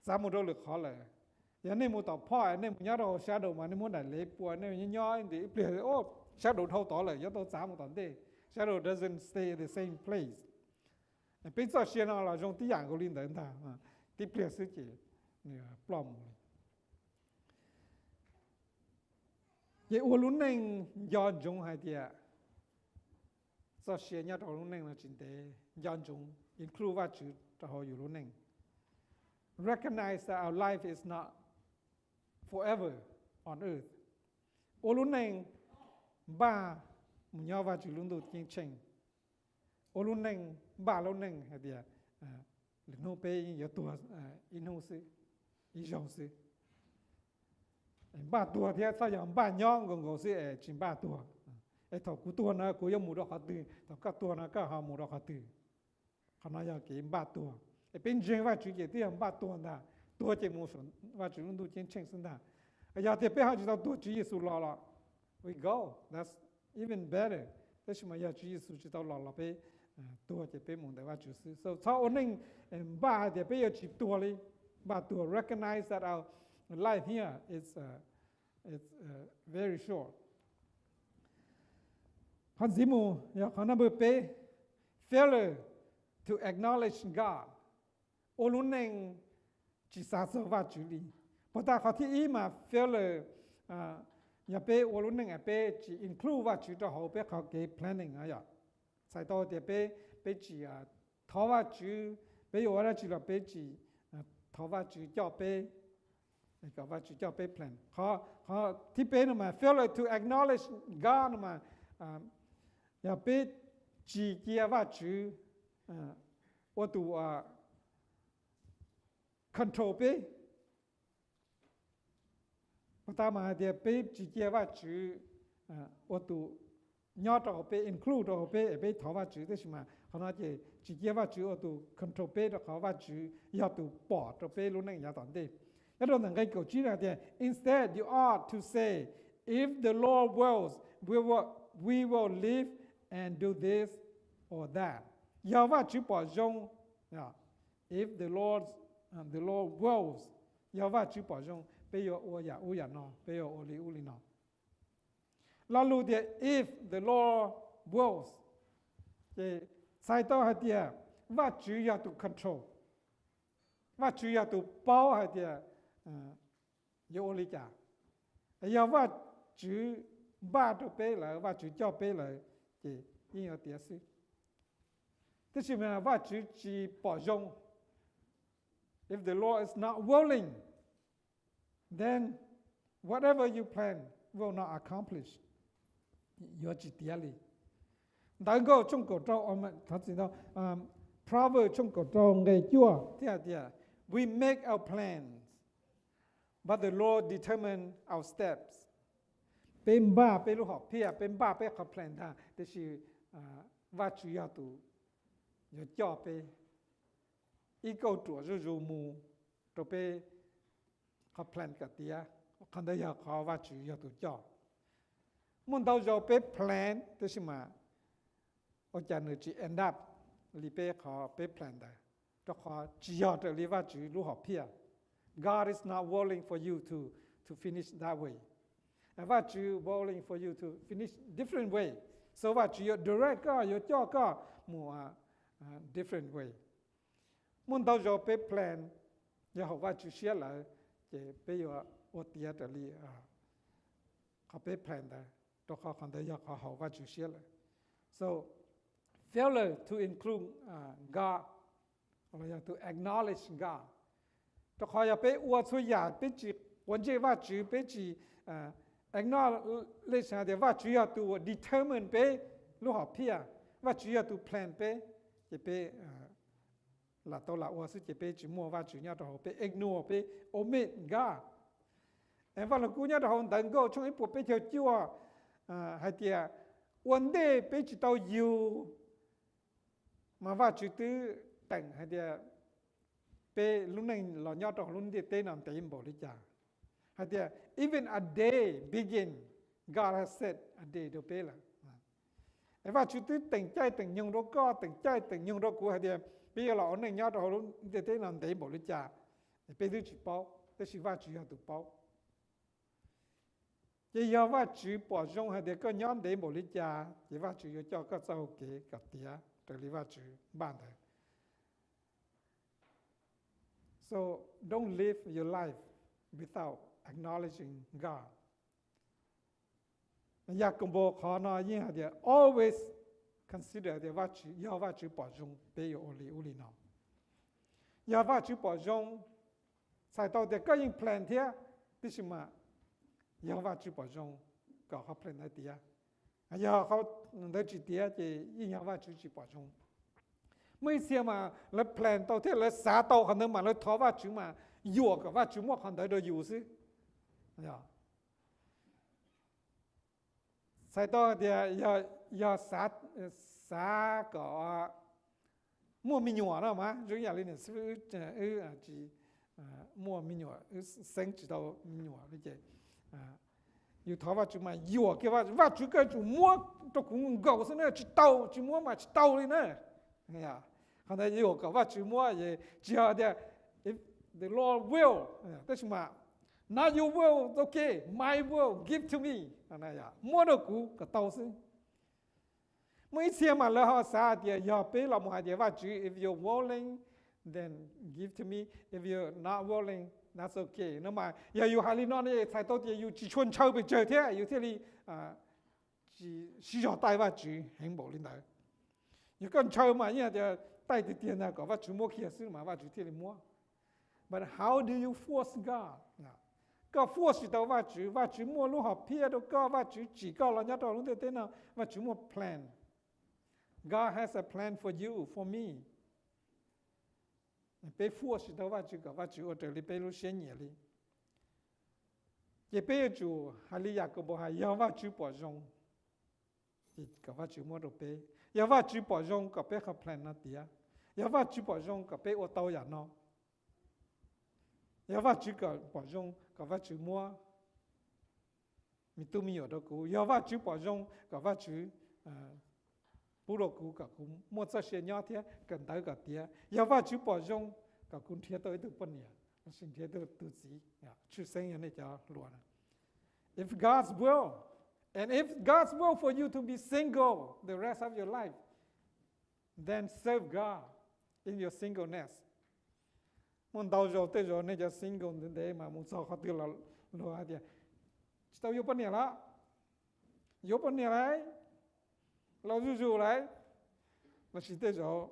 txav mus rau lwm qhov lawm. Yog nej mus tom phoj, nej mus nyob rau shadow mas nej muab daim lev pua, nej nyob nyob ib pliag, shadow dhau tod lawm, yuav tau txav mus tom ntej. Shadow doesn't stay in the same place. Peb txoj sia no los zoo tib yam nkaus li ntawd ntag, tib pliag xwb ces nws ploj mus li. Ces ua lub neej nco ntsoov hais tias txoj sia nyob rau lub neej no tsis ntev, nco ntsoov include Vajtswv rau hauv yus lub neej. Recognize that our life is not forever on earth. Ua lub neej npaj mus nyob Vajtswv lub ntuj ceeb tsheej. Ua lub neej, npaj lub neej hais tias lwm hnub peb yuav tuag ib hnub xwb, ib zaug xwb. Npaj tuag thiab, txhob yog npaj nyob nkaus nkaus xwb es tsis npaj tuag. Es thaum kuv tuag no kuv yuav mus rau qhov twg, thaum koj tuag no koj ho mus rau qhov twg. Qhov no yog kev npaj tuag. Es peb ntseeg Vajtswv ces twb yog npaj tuag ntag, tuag ces mus saum Vajtswv lub ntuj ceeb tsheej xwb ntag. Yog tias peb ho tsis tau tuag, Tswv Yexus los los we go, that's even better. Tab sis mas yog Tswv Yexus tsis tau los los peb tuag ces peb mus ntawm Vajtswv xwb. So txhob ua neej npaj hais tias peb yuav tsis tuag li, npaj tuag. Recognize that our life here is, is very short. Qhov ntxiv mus yog qhov no npawb peb, failure to acknowledge God, ua lub neej tsis xav txog Vajtswv li. Puas tas qhov thib ib mas failure, yog peb ua lub neej peb tsis include Vajtswv rau hauv peb qhov kev planning no yom. Txhais tau tias peb, peb tsis thov Vajtswv, peb yuav ua dab tsi los peb tsis thov Vajtswv coj peb, kom Vajtswv coj peb plan. Qhov thib peb no mas failure to acknowledge God no mas yog peb tsis cia Vajtswv ua tus control peb. Puas tas mas hais tias peb tsis cia Vajtswv ua tus nyob rau hauv peb, include rau hauv peb es peb thov Vajtswv, tab sis mas qhov no ces tsis cia Vajtswv ua tus control peb rau qhov Vajtswv yog tus pom rau peb lub neej yav tom ntej. Nyob rau ntawm nqe kaum tsib no tias, instead you ought to say, if the Lord wills, we will, we will live and do this or that. Yog Vajtswv pom zoo, if the Lord, the Lord wills, yog Vajtswv pom zoo peb yuav ua yam ub yam no, peb yuav ua li ub li no. Lo lus tias if the Lord wills ces txhais tau hais tias Vajtswv yog tus control, Vajtswv yog tus paub hais tias yuav ua li cas. Yog Vajtswv npaj rau peb lawm, Vajtswv coj peb lawm, ces yeej yuav tiav xwb. Tab sis mas Vajtswv tsis pom zoo, if the Lord is not willing, then whatever you plan will not accomplish. Yuav tsis tiav li. Ntawv Nkauj tshooj kaum rau, thov txim ntau, Proverbs tshooj kaum rau nqe cuaj thiaj hais tias, we make our plans, but the Lord determine our steps. Peb npaj peb lub hom phiaj, peb npaj peb qhov plan ntag, tiam sis Vajtswv yog tus yuav coj peb ib kauj ruam zuj zus mus rau peb qhov plan kom tiav. Qhov ntawd yog qhov Vajtswv yog tus coj. Muaj ntau zaus peb plan tab sis mas ua cas nws tsis end up li peb qhov peb plan ntawd, rau qhov tsis yog raws li Vajtswv lub hom phiaj. God is not willing for you to, to finish that way. Vajtswv willing for you to finish different way. So Vajtswv yuav direct koj, yuav coj koj mus different way. Muaj ntau zaus peb plan yog haum Vajtswv siab lawm, ces peb yuav ua tiav raws li qhov peb plan ntawd, rau qhov qhov ntawd yog qhov haum Vajtswv siab lawm. So failure to include God, los yog to acknowledge God. Rau qhov yog peb ua txhua yam peb tsis quav ntsej Vajtswv, peb tsis acknowledge tias Vajtswv yog tus uas determine peb lub hom phiaj, Vajtswv yog tus plan peb, ces peb lam tau lam ua xwb ces peb tsis muaj Vajtswv nyob rau hauv, peb ignore, peb omit God. Vaj Lug Kub nyob rau hauv Ntawv Nkauj tshooj ib puas peb caug cuaj hais tias ua ntej peb tsis tau yug mas Vajtswv twb teem hais tias peb lub neej los nyob rau hauv lub ntiaj teb no ntev npaum li cas. Hais tias even a day begin, God has set a day rau peb lawm. Es Vajtswv twb teem caij teem nyoog rau koj, teem caij teem nyoog rau kuv hais tias peb yuav los ua neej nyob rau hauv lub ntiaj teb no ntev npaum li cas, es peb twb tsis paub, tab sis Vajtswv yog tus paub. Ces yog Vajtswv pom zoo hais tias koj nyob ntev npaum li cas, ces Vajtswv yuav coj koj txoj hau kev kom tiav raws li Vajtswv npaj ntawd. So don't live your life without acknowledging God. Yakaunpaus qhov no yeej hais tias always consider tias Vajtswv, yog Vajtswv pom zoo peb yuav ua li ub li no. Yog Vajtswv pom zoo, txhais tau tias koj yeej plan thiab, tab sis mas yog Vajtswv pom zoo kom qhov plan ntawd tiav. Yog qhov ntawd tsis tiav ces yeej yog Vajtswv tsis pom zoo. Muaj ib txhia mas lawv plan tau thiab lawv xav tau qhov ntawd mas lawv thov Vajtswv mas yuam kom Vajtswv muab qhov ntawd rau yus xwb. Txhais tau tias yog xav kom muaj me nyuam no mas zoo yam li niam xib fwb wb tsis muaj me nyuam, wb xeeb tsis tau me nyuam li ces, Yus thov Vajtswv mas yuam kiag Vajtswv, Vajtswv koj yuav tsum muab rau kuv nkaus xwb na, tsis tau tsis muab mas tsis tau li na. Qhov ntawd yuam kom Vajtswv muab, tsis yog tias the Lord will, tab sis mas not your will, okay, my will, give to me, muab rau kuv kom tau xwb. Muaj ib txhia mas lawv ho xav hais tias yog peb los mus hais tias Vajtswv, if you're willing, then give to me, if you're not willing, that's okay no mas yog yus hais li no ne txhais tau tias yus tsis tshua ntshaw pes tsawg thiab yus thiaj li tsis sib zog taij Vajtswv heev npaum li ntawd. Yog koj ntshaw mas yeej tias taij tiag tiag ntag kom Vajtswv muab kiag xwb mas Vajtswv thiaj li muab. But how do you force God? Koj force tsis tau Vajtswv, Vajtswv muaj lub hom phiaj rau koj, Vajtswv tsim koj los nyob rau lub ntiaj teb no, Vajtswv muaj plan. God has a plan for you, for me. Peb force tsis tau Vajtswv kom Vajtswv ua raws li peb lub siab nyiam li. Ces peb yuav tsum hais li Yakaunpaus hais, yog Vajtswv pom zoo, ces kom Vajtswv muab rau peb. Yog Vajtswv pom zoo kom peb qhov plan no tiav. Yog Vajtswv pom zoo kom peb ua tau yam no. Yog Vajtswv kom pom zoo kom Vajtswv muab me tub me nyuam rau kuv. Yog Vajtswv pom zoo kom Vajtswv pub rau kuv kom kuv muaj txoj sia nyob thiab kawm ntawv kom tiav. Yog Vajtswv pom zoo kom kuv nrhiav tau ib tug poj niam, los sis nrhiav tau tus txiv. Tshwj xeeb yog nej cov hluas na. If God's will, and if God's will for you to be single the rest of your life, then serve God in your singleness. Muaj ntau zaus tej zaum nej cov single ntev ntev mas mus txog qhov twg los luag hais tias tsis tau yuav poj niam lawm, yuav poj niam lawm, laus zuj zus lawm. Los sis tej zaum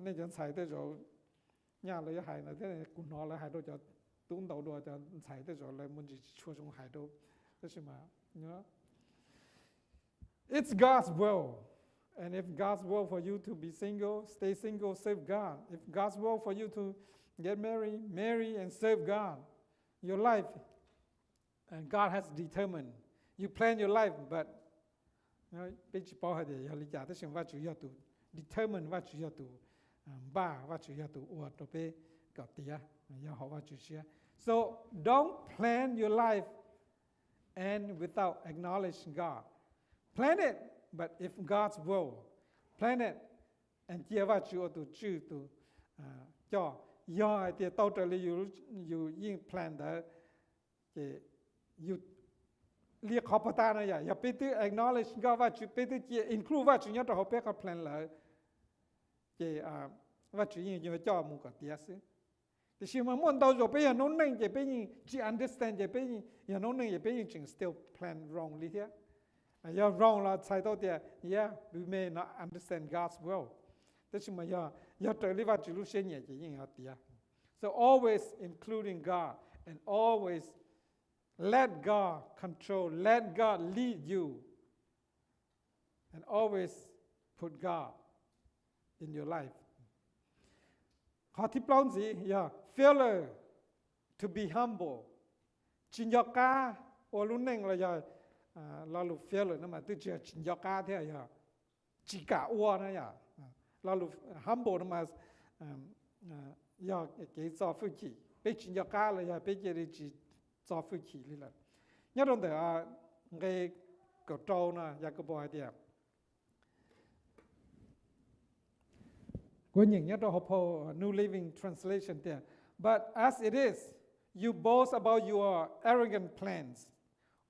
nej cov ntxhais tej zaum nyaj lawv yuav hais ntawd thiab, kuv hnov lawv hais rau cov tub ntau dua, cov ntxhais tej zaum lawv muaj ntsis tsis tshua zoo hais rau, tab sis mas It's God's will. And if God's will for you to be single, stay single, serve God. If God's will for you to get married, marry and serve God. Your life, and God has determined. You plan your life, but peb tsis paub hais tias yog li cas, tab sis Vajtswv yog tus determine, Vajtswv yog tus npaj, Vajtswv yog tus ua rau peb kom tiav, yog hauv Vajtswv siab. So don't plan your life and without acknowledging God. Plan it, but if God's will, plan it and cia Vajtswv ua tus tswj tus coj. Yog hais tias tau raws li yus yeej plan ntawd, ces yus li qhov pag tag no yom, yog peb twb acknowledge Vajtswv, peb twb cia include Vajtswv nyob rau hauv peb qhov plan lawm, ces Vajtswv yeej yuav coj mus kom tiav xwb. Tiam sis mas muaj ntau zaus peb yog noob neej ces peb yeej tsis understand, ces peb yog noob neej ces peb yeej tseem still plan wrong li thiab. Yog wrong los txhais tau tias, yeah, we may not understand God's will. Tab sis mas yog, yog raws li Vajtswv lub siab nyiam ces yeej yuav tiav. So always including God and always let God control, let God lead you, and always put God in your life. Qhov thib plaub ntxiv yog failure to be humble. Tsis nco qab ua lub neej los yog lo lus failure no mas twb tsis yog tsis nco qab thiab, yog tsis kam ua na yom. Lo lus humble no mas yog kev txo hwj chim, peb tsis nco qab los yog peb cia li tsis txo hwj chim li lawm. Nyob rau ntawm nqe kaum rau no Yakaunpaus hais tias, kuv nyeem nyob rau hauv phau New Living Translation tias, but as it is, you boast about your arrogant plans.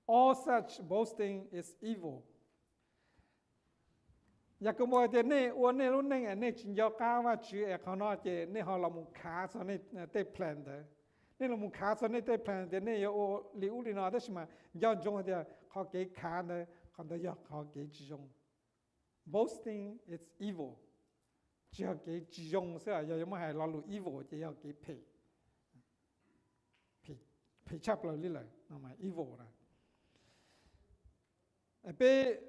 All such boasting is evil. Yakaunpaus hais tias nej ua nej lub neej es nej tsis nco qab Vajtswv es qhov no ces nej ho los mus khav txog nej tej plan ntawd. Nej los mus khav txog nej tej plan tias nej yuav ua li ub li no, tab sis mas nco ntsoov hais tias qhov kev khav ntawd, qhov ntawd yog qhov kev tsis zoo. Boasting is evil. Tsis yog kev tsis zoo xwb, yog yuav muab hais lo lus evil ces yog kev phem, phem tshaj plaws li lawm no mas evil na. Peb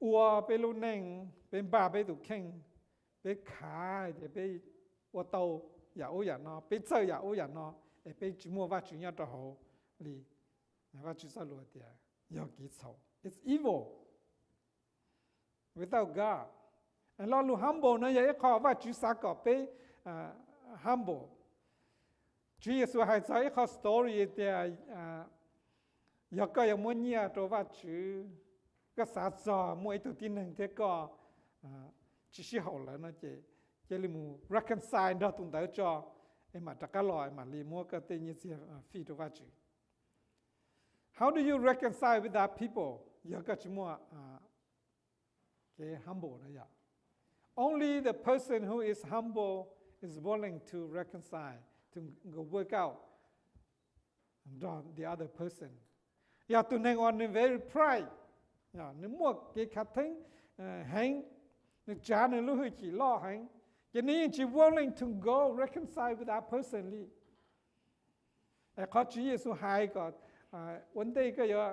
ua peb lub neej, peb npaj peb tus kheej, peb khav hais tias peb ua tau yam ub yam no, peb txawj yam ub yam no, es peb tsis muaj Vajtswv nyob rau hauv li. Vajtswv txoj lus tias yog kev txhaum, it's evil without God. Lo lus humble no yog ib qho Vajtswv xav kom peb humble. Tswv Yexus hais txog ib qho story tias Yog koj yuav muab nyiaj rau Vajtswv, koj xav txog muaj ib tug tib neeg thiab koj tsis sib haum lawm no ces cia li mus reconcile nrog tus ntawd tso, es mam rov qab los es mam li muab koj tej nyiaj txiag fij rau Vajtswv. How do you reconcile with that people? Yog koj tsis muaj kev humble na yom. Only the person who is humble is willing to reconcile, to go work out nrog the other person. Yog tus neeg uas nws very pride, nws muaj kev khav theeb heev, nws tsav nws lub hwj chim loj heev, ces nws yeej tsis willing to go reconcile with that person li. Es qhov Tswv Yexus hais kom ua ntej koj yuav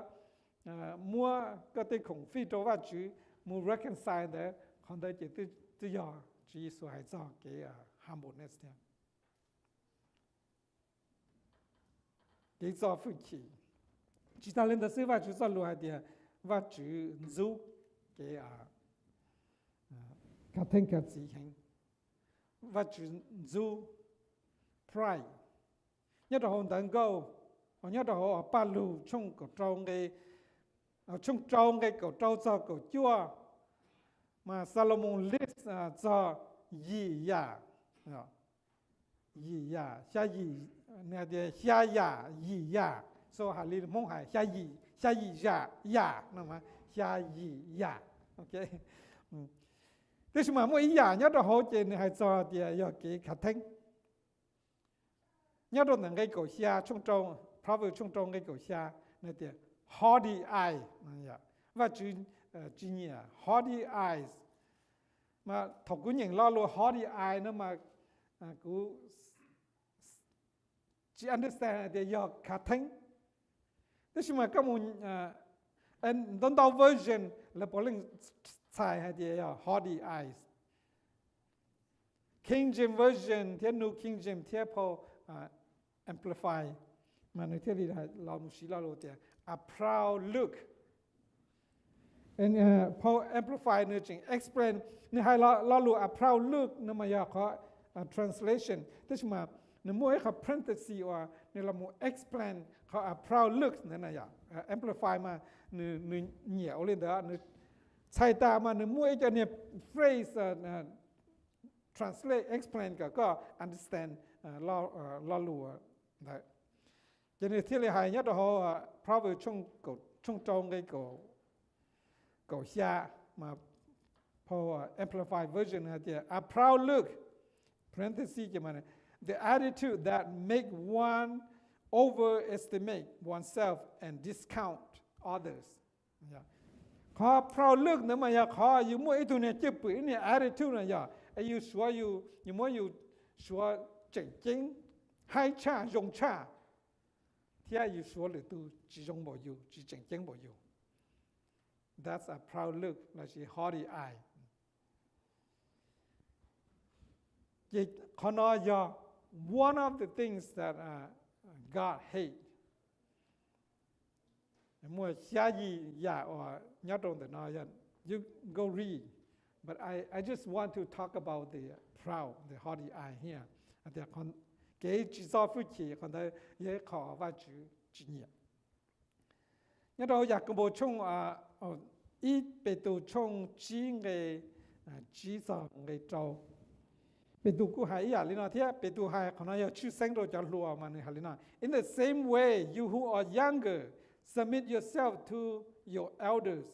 muab koj tej khoom fij rau Vajtswv mus reconcile ntawd, qhov ntawd ces twb yog Tswv Yexus hais txog kev humbleness thiab kev txo hwj chim. Tsis tas li ntawd xwb, Vajtswv txoj lus hais tias Vajtswv ntxub kev khav theeb khav txiv heev. Vajtswv ntxub pride. Nyob rau hauv ntawv nkauj, nyob rau hauv Paj Lug tshooj kaum rau nqe, tshooj rau nqe kaum rau txog kaum cuaj, mas Xalumoos list txog yim yam, yim yam, xya yim, nws hais tias xya yam yim yam, so hais li Hmoob hais xya yim, xya yim yam yam no, xya yim yam. Tiam sis mas muaj ib yam nyob rau hauv ces nws hais txog tias yog kev khav theeb. Nyob rau ntawm nqe kaum xya, tshooj rau, Proverbs tshooj rau nqe kaum xya, nws tias haughty eyes, Vajtswv tsis nyiam haughty eyes. Mas thaum kuv nyeem lo lus haughty eyes no mas kuv tsis understand hais tias yog khav theeb. Tab sis mas koj mus ntau ntau version lawv puav leej txhais hais tias yog haughty eyes. King James Version thiab New King James thiab phau Amplify, mas nws thiaj li los mus siv lo lus tias a proud look. Phau Amplify nws tseem explain, nws hais lo lus a proud look no mas yog qhov translation, tab sis mas nws muaj ib qhov parenthesis uas nws los mus explain qhov a proud look ntawd na yom. Amplify mas nws nyiam ua li ntawd, nws txhais tas mas nws muaj ib co niag phrase translate, explain kom koj understand lo lus ntawd. Ces nws thiaj li hais nyob rau hauv Proverbs tshooj rau nqe kaum xya, mas phau Amplified Version hais tias a proud look, parenthesis, the attitude that make one overestimate oneself and discount others. Qhov proud look ntawd mas yog qhov yus muaj ib tug niag cwj pwm, ib niag attitude na yog es yus suav, yus muab yus suav tseem ceeb, haib tshaj, zoo tshaj, thiab yus suav lwm tus tsis zoo npaum yus, tsis tseem ceeb npaum yus. That's a proud look lossis haughty eye. Ces qhov no yog one of the things that God hate. Muaj xya yim yam uas nyob rau ntawm no, you go read, but I I just want to talk about the proud, the haughty eye here. Hais tias kev tsis txo hwj chim, qhov ntawd yog ib qho Vajtswv tsis nyiam. Nyob rau Yakaunpaus tshooj, ib Petus tshooj tsib nqe tsib txog nqe rau, Petus kuj hais ib yam li no thiab. Petus hais qhov no yog tshwj xeeb rau cov hluas mas nws hais li no: In the same way, you who are younger, submit yourself to your elders.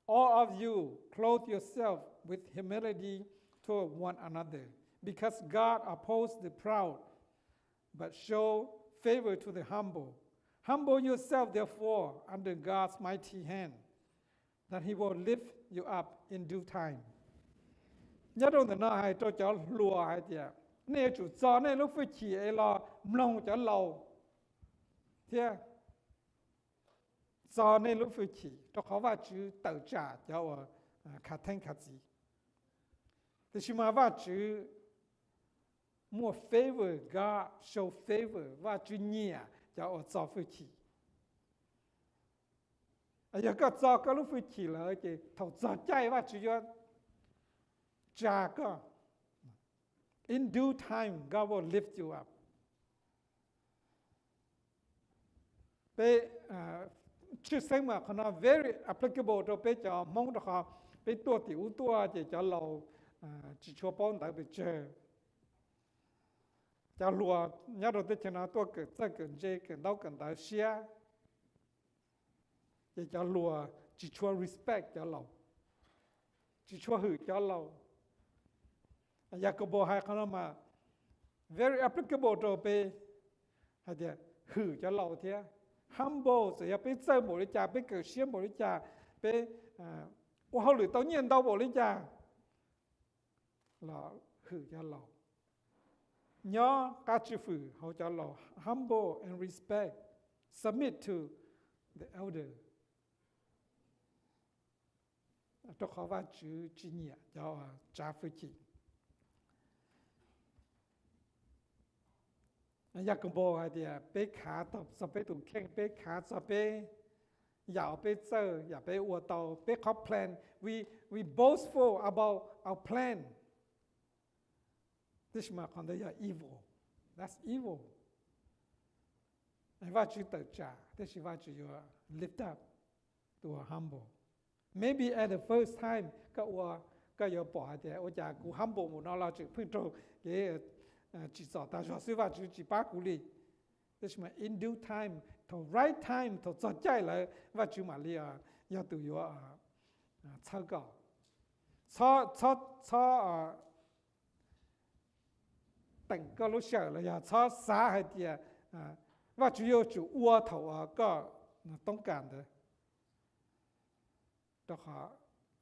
All of you, clothe yourself with humility toward one another, because God opposes the proud, but show favor to the humble. Humble yourself, therefore, under God's mighty hand, that he will lift you up in due time. Nyob rau ntawm no hais rau cov hluas hais tias nej yuav tsum txo nej lub hwj chim es los mloog cov laus thiab txo nej lub hwj chim, rau qhov Vajtswv tawm tsam cov uas khav theeb khav txiv. Tiam sis mas Vajtswv muaj favor, God show favor, Vajtswv nyiam cov uas txo hwj chim. Yog koj txo koj lub hwj chim lawm ces thaum txog caij Vajtswv yuav tsa koj. In due time, God will lift you up. Peb Tshwj xeeb mas qhov no very applicable rau peb cov Hmoob rau qhov peb tuaj tim ub tuaj ces cov laus tsis tshua paub ntawv pes tsawg. Cov hluas nyob rau teb chaws no tuaj kawm txawj kawm ntse kawm ntaub kawm ntawv siab, ces cov hluas tsis tshua respect cov laus, tsis tshua hwm cov laus. Yakaunpaus hais qhov no mas very applicable rau peb, hais tias hwm cov laus thiab. Humble, txawm yog peb txawj npaum li cas, peb kawm siab npaum li cas, peb ua hauj lwm tau nyiaj ntau npaum li cas los hwm cov laus. Nyob qab tswj fwm hauv cov laus, humble and respect, submit to the elder, rau qhov Vajtswv tsis nyiam cov tsav fwj chim. Yakaunpaus hais tias peb khav txog peb tus kheej, peb khav txog peb yam uas peb txawj, yam peb ua tau, peb qhov plan, we, we boastful about our plan. Tab sis mas qhov ntawd yog evil, that's evil. Vajtswv tawm tsam, tab sis Vajtswv yuav lift up tus uas humble. Maybe at the first time koj ua, koj yuav pom hais tias ua cas kuv humble npaum no los tseem pheej raug kev tsim txom tas zog xwb, Vajtswv tsis pab kuv li. Tab sis mas in due time, thaum right time, thaum txog caij lawm Vajtswv mam li yog tus yuav txhawb koj. Txhob, txhob teem koj lub sij hawm los yog txhob xav hais tias Vajtswv yuav tsum ua thaum uas koj toob kas ntawd, rau qhov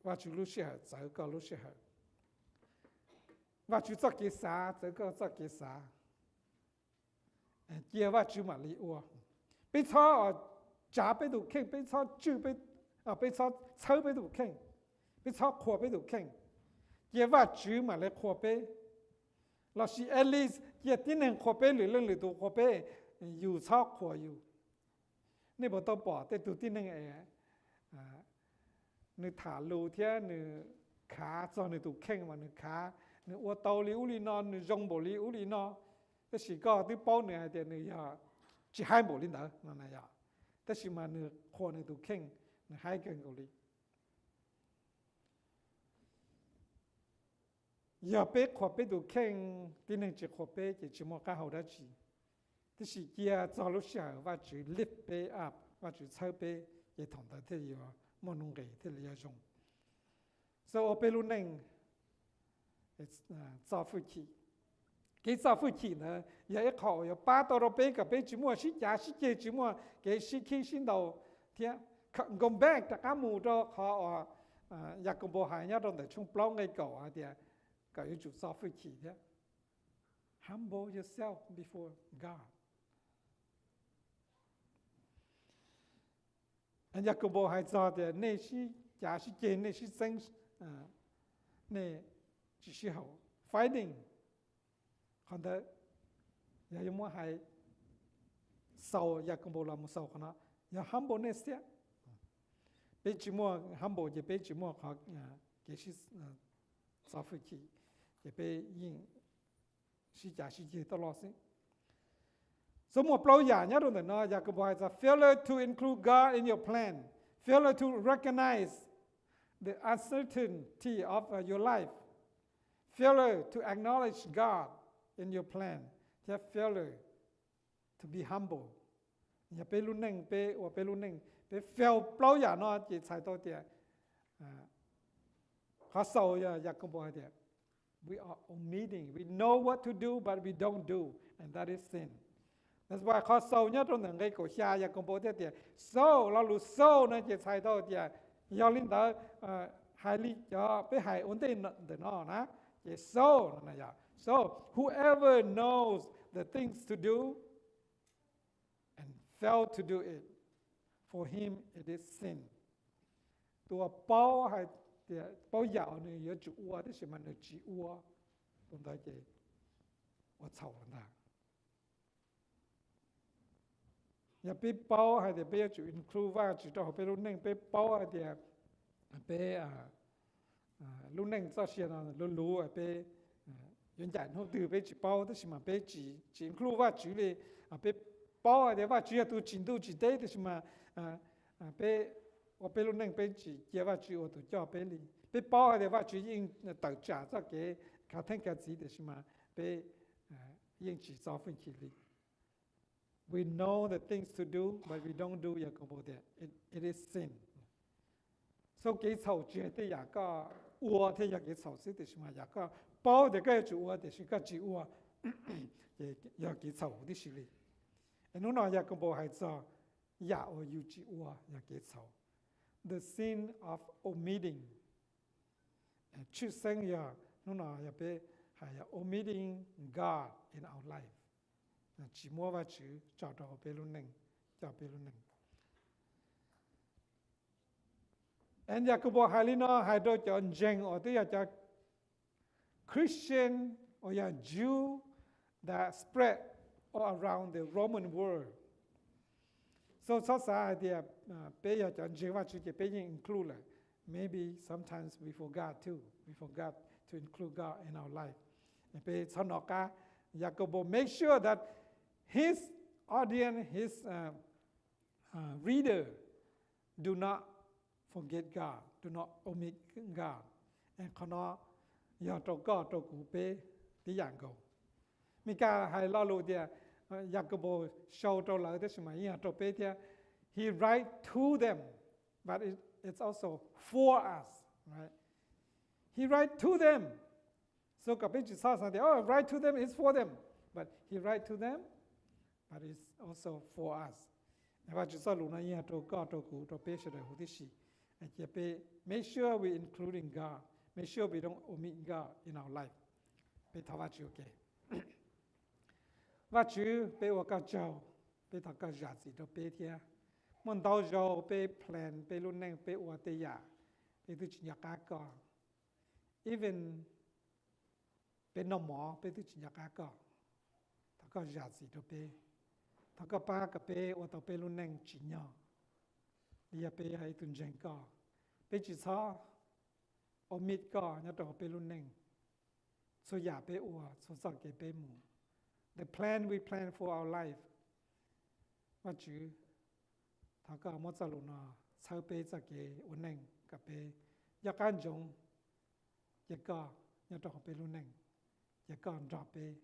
Vajtswv lub sij hawm txawv koj lub sij hawm. Vaj tswv txoj kev xav txawv koj txoj kev xav. Cia Vaj tswv mam li ua. Peb txhob tsav peb tus kheej, peb txhob tswj, peb txhob txhawb peb tus kheej, peb txhob qhuas peb tus kheej. Cia Vaj tswv mam li qhuas peb, lossis at least cia tib neeg qhuas peb, lwm leej lwm tus qhuas peb, yus txhob qhuas yus. Nej puas tau pom tej tug tib neeg es nws tham lus thiab nws khav txog nws tus kheej mas nws khav, nws ua tau li ub li no, nws zoo npaum li ub li no, tab sis koj twb paub nws hais tias nws yog tsis haib npaum li ntawd no na yom, tab sis mas nws qhuas nws tus kheej, nws haib kawg nkaus li. Yog peb qhuas peb tus kheej, tib neeg tsis qhuas peb ces tsis muaj qab hau dab tsi. Tab sis cia txog lub sij hawm Vaj tswv lift peb up, Vaj tswv txhawb peb, ces thaum ntawd thiaj yuav muaj nuj nqis, thiaj li yuav zoo. So ua peb lub neej txo fwj chim. Kev txo fwj chim ntawd yog ib qho uas yuav pab tau rau peb kom peb tsis muaj sib cav sib ceg, tsis muaj kev sib khib sib ntaus thiab. Go back rov qab mus rau qhov uas Yakaunpaus hais nyob rau ntawm tshooj plaub nqe kaum hais tias kom yuav tsum txo fwj chim thiab. Humble yourself before God. Yakaunpaus hais txog tias nej sib cav sib ceg, nej sib txeeb, nej tsis sib haum, fighting. Qhov ntawd yog yuav muab hais xaus, Yakaunpaus los mus xaus qhov no, yog humbleness thiab. Peb tsis muaj humble ces peb tsis muaj qhov kev sib txo fwj chim, ces peb yeej sib cav sib ceg tuaj los xwb. Xub muaj plaub yam nyob rau ntawm no, Yakaunpaus hais tias failure to include God in your plan, failure to recognize the uncertainty of your life, failure to acknowledge God in your plan, thiab failure to be humble. Yog peb lub neej, peb ua peb lub neej peb fail plaub yam no ces txhais tau tias qhov xaus yog Yakaunpaus hais tias we are omitting, we know what to do but we don't do, and that is sin. That's why qhov xaus nyob rau ntawm nqe kaum xya Yakaunpaus thiaj tias so, lo lus so no ces txhais tau tias yog li ntawd, hais li cov peb hais ua ntej ntawm no na, ces so no, so whoever knows the things to do and fail to do it, for him it is sin. Tus uas paub hais tias, paub yam uas nws yuav tsum ua tab sis mas nws tsis ua, tus ntawd ces ua txhaum lawm ntag. Yog peb paub hais tias peb yuav tsum include Vaj tswv rau hauv peb lub neej, peb paub hais tias peb lub neej txoj sia no luv luv, peb yuav ncaim hnub twg peb tsis paub, tab sis mas peb tsis include Vaj tswv li. Peb paub hais tias Vaj tswv yog tus tsim ntuj tsim teb, tab sis mas Peb ua peb lub neej peb tsis cia Vajtswv ua tus coj peb li. Peb paub hais tias Vajtswv yeej tawm tsam txoj kev khav theeb khav txiv, tiam sis mas peb yeej tsis txo hwj chim li. We know the things to do, but we don't do, Yakaunpaus tias it is sin. Txoj kev txhaum tsis yog tej yam koj ua thiaj yog kev txhaum xwb, tiam sis mas yam koj paub tias koj yuav tsum ua tiam sis koj tsis ua, ces yog kev txhaum huv tib si li. Es hnub no Yakaunpaus hais txog yam uas yus tsis ua yog kev txhaum, the sin of omitting. Tshwj xeeb yog hnub no yog peb hais yog omitting God in our life, tsis muab Vajtswv tso rau hauv peb lub neej, coj peb lub neej. Es Yakaunpaus hais li no hais rau cov ntseeg uas twb yog cov Christian uas yog Jew that spread all around the Roman world. So txhob xav hais tias peb yog cov ntseeg Vajtswv ces peb yeej include lawm. Maybe sometimes we forgot too. We forgot to include God in our life. Peb txhob nov qab. Yakaunpaus make sure that his audience, his reader do not forget God, do not omit God. Qhov no yog rau koj rau kuv peb tib yam nkaus. Meskas hais lo lus tias Yakaunpaus sau rau lawv tab sis mas yeej yog rau peb thiab. He write to them, but it's also for us. He write to them. So kom peb tsis txhob xav tias write to them is for them, but he write to them, but it's also for us. Vajtswv txoj lus no yeej yog rau koj rau kuv rau peb sawv daws huv tib si. Cia peb make sure we including God, make sure we don't omit God in our life. Peb thov Vajtswv ua ke. Vajtswv, peb ua koj tsaug, peb thov koj zam txim rau peb thiab. Muaj ntau zaus peb plan peb lub neej, peb ua tej yam peb twb tsis nco qab koj. Even peb noj mov peb twb tsis nco qab koj. Thov koj zam txim rau peb. Thov koj pab kom peb ua tau peb lub neej tsim nyog li yog peb yog ib tug ntseeg koj. Peb tsis txhob omit koj nyob rau hauv peb lub neej. Txhua yam peb ua, txhua txoj kev peb mus, the plan we plan for our life. Vajtswv, thov koj muab txoj lus no txhawb peb txoj kev ua neej kom peb nco qab ntsoov cia koj nyob rau hauv peb lub neej, cia koj nrog peb,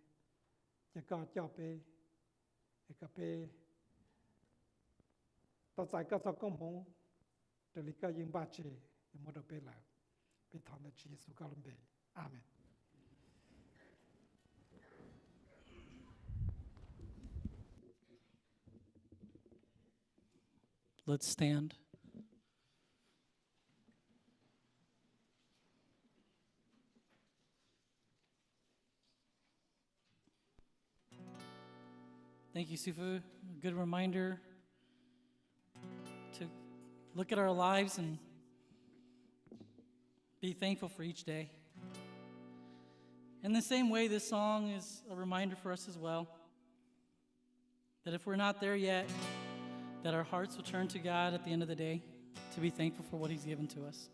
cia koj coj peb, es kom peb tau txais koj txoj koob hmoov raws li koj yeej npaj tseg yuav muab rau peb lawm. Peb thov ntawm Tswv Yexus koj lub npe, amees. Let's stand. Thank you, Sifu. A good reminder to look at our lives and be thankful for each day. In the same way, this song is a reminder for us as well, that if we're not there yet, that our hearts will turn to God at the end of the day to be thankful for what He's given to us.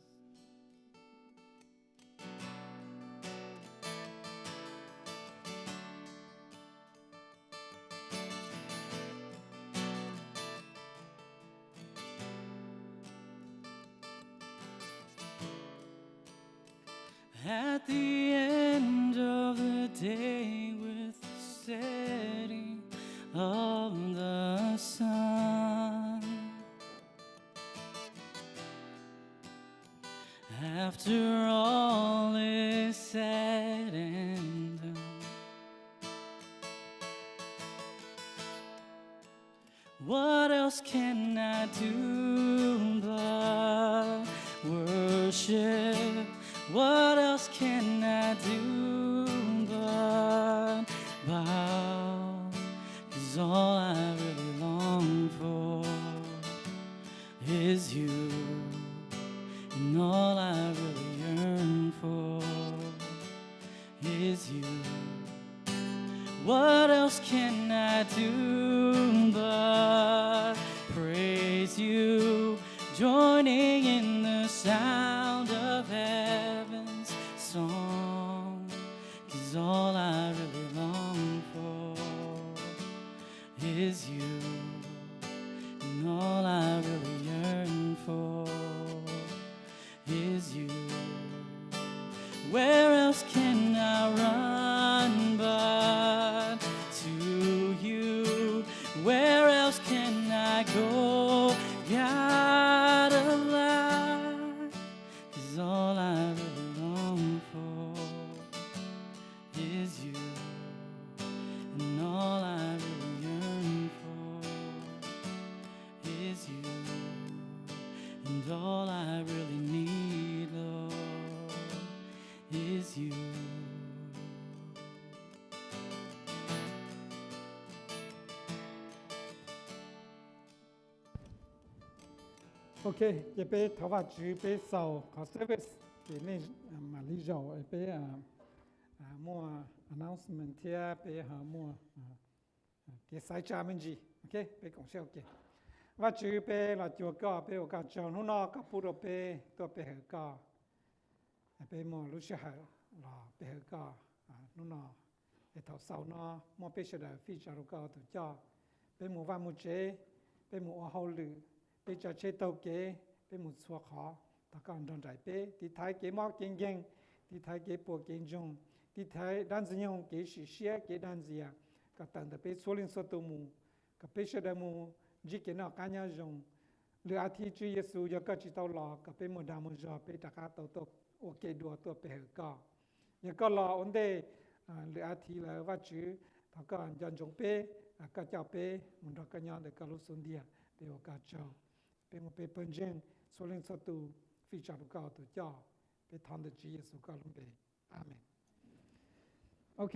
At the end of the day, with the setting of the sun, after all is said and done, what else can I do but worship? What else can I do but bow? 'Cause all I really long for is you, and all I really yearn for is you. What else can I do but praise you, joining in the sound of heaven's song? 'Cause all I really long for is you, and all I really yearn is you, and all I really yearn for is you, and all I really need, Lord, is you. Ok, ces peb thov Vajtswv, peb xaus qhov service ces nej mam li zaum peb muaj announcement thiab peb ho muaj kev xaiv tsa me ntsis. Ok, peb koom siab ua ke. Vajtswv, peb los cuag koj, peb ua koj tsaug hnub no koj pub rau peb tuaj pe hawm koj. Peb muaj lub sij hawm los pe hawm koj hnub no. Es thaum xaus no muab peb sawv daws fij tsa rau koj ua tus coj. Peb mus vaj mus tsev, peb mus ua hauj lwm, peb tsav tsheb taug kev, peb mus txhua qhov, thov koj nrog nraim peb, tiv thaiv kev mob kev nkeeg, tiv thaiv kev puas kev ntsoog, tiv thaiv dab ntxwg nyoog kev sim siab kev dag ntxias, kom tawm ntawm peb txhua leej txhua tus mus, kom peb sawv daws mus ntsib kev noj qab nyob zoo. Lwm a thiv Tswv Yexus yog koj tsis tau los kom peb muaj dag muaj zog peb rov qab tau tuaj ua ke dua tuaj pe hawm koj. Yog koj los ua ntej lwm a thiv lawm Vajtswv, thov koj nco ntsoov peb, koj coj peb mus nrog koj nyob ntawm koj lub xub ntiag. Peb ua koj tsaug, peb muab peb pawg ntseeg txhua leej txhua tus fij tsa rau koj ua tus coj. Peb thov ntawm Tswv Yexus koj lub npe. Amees. Ok.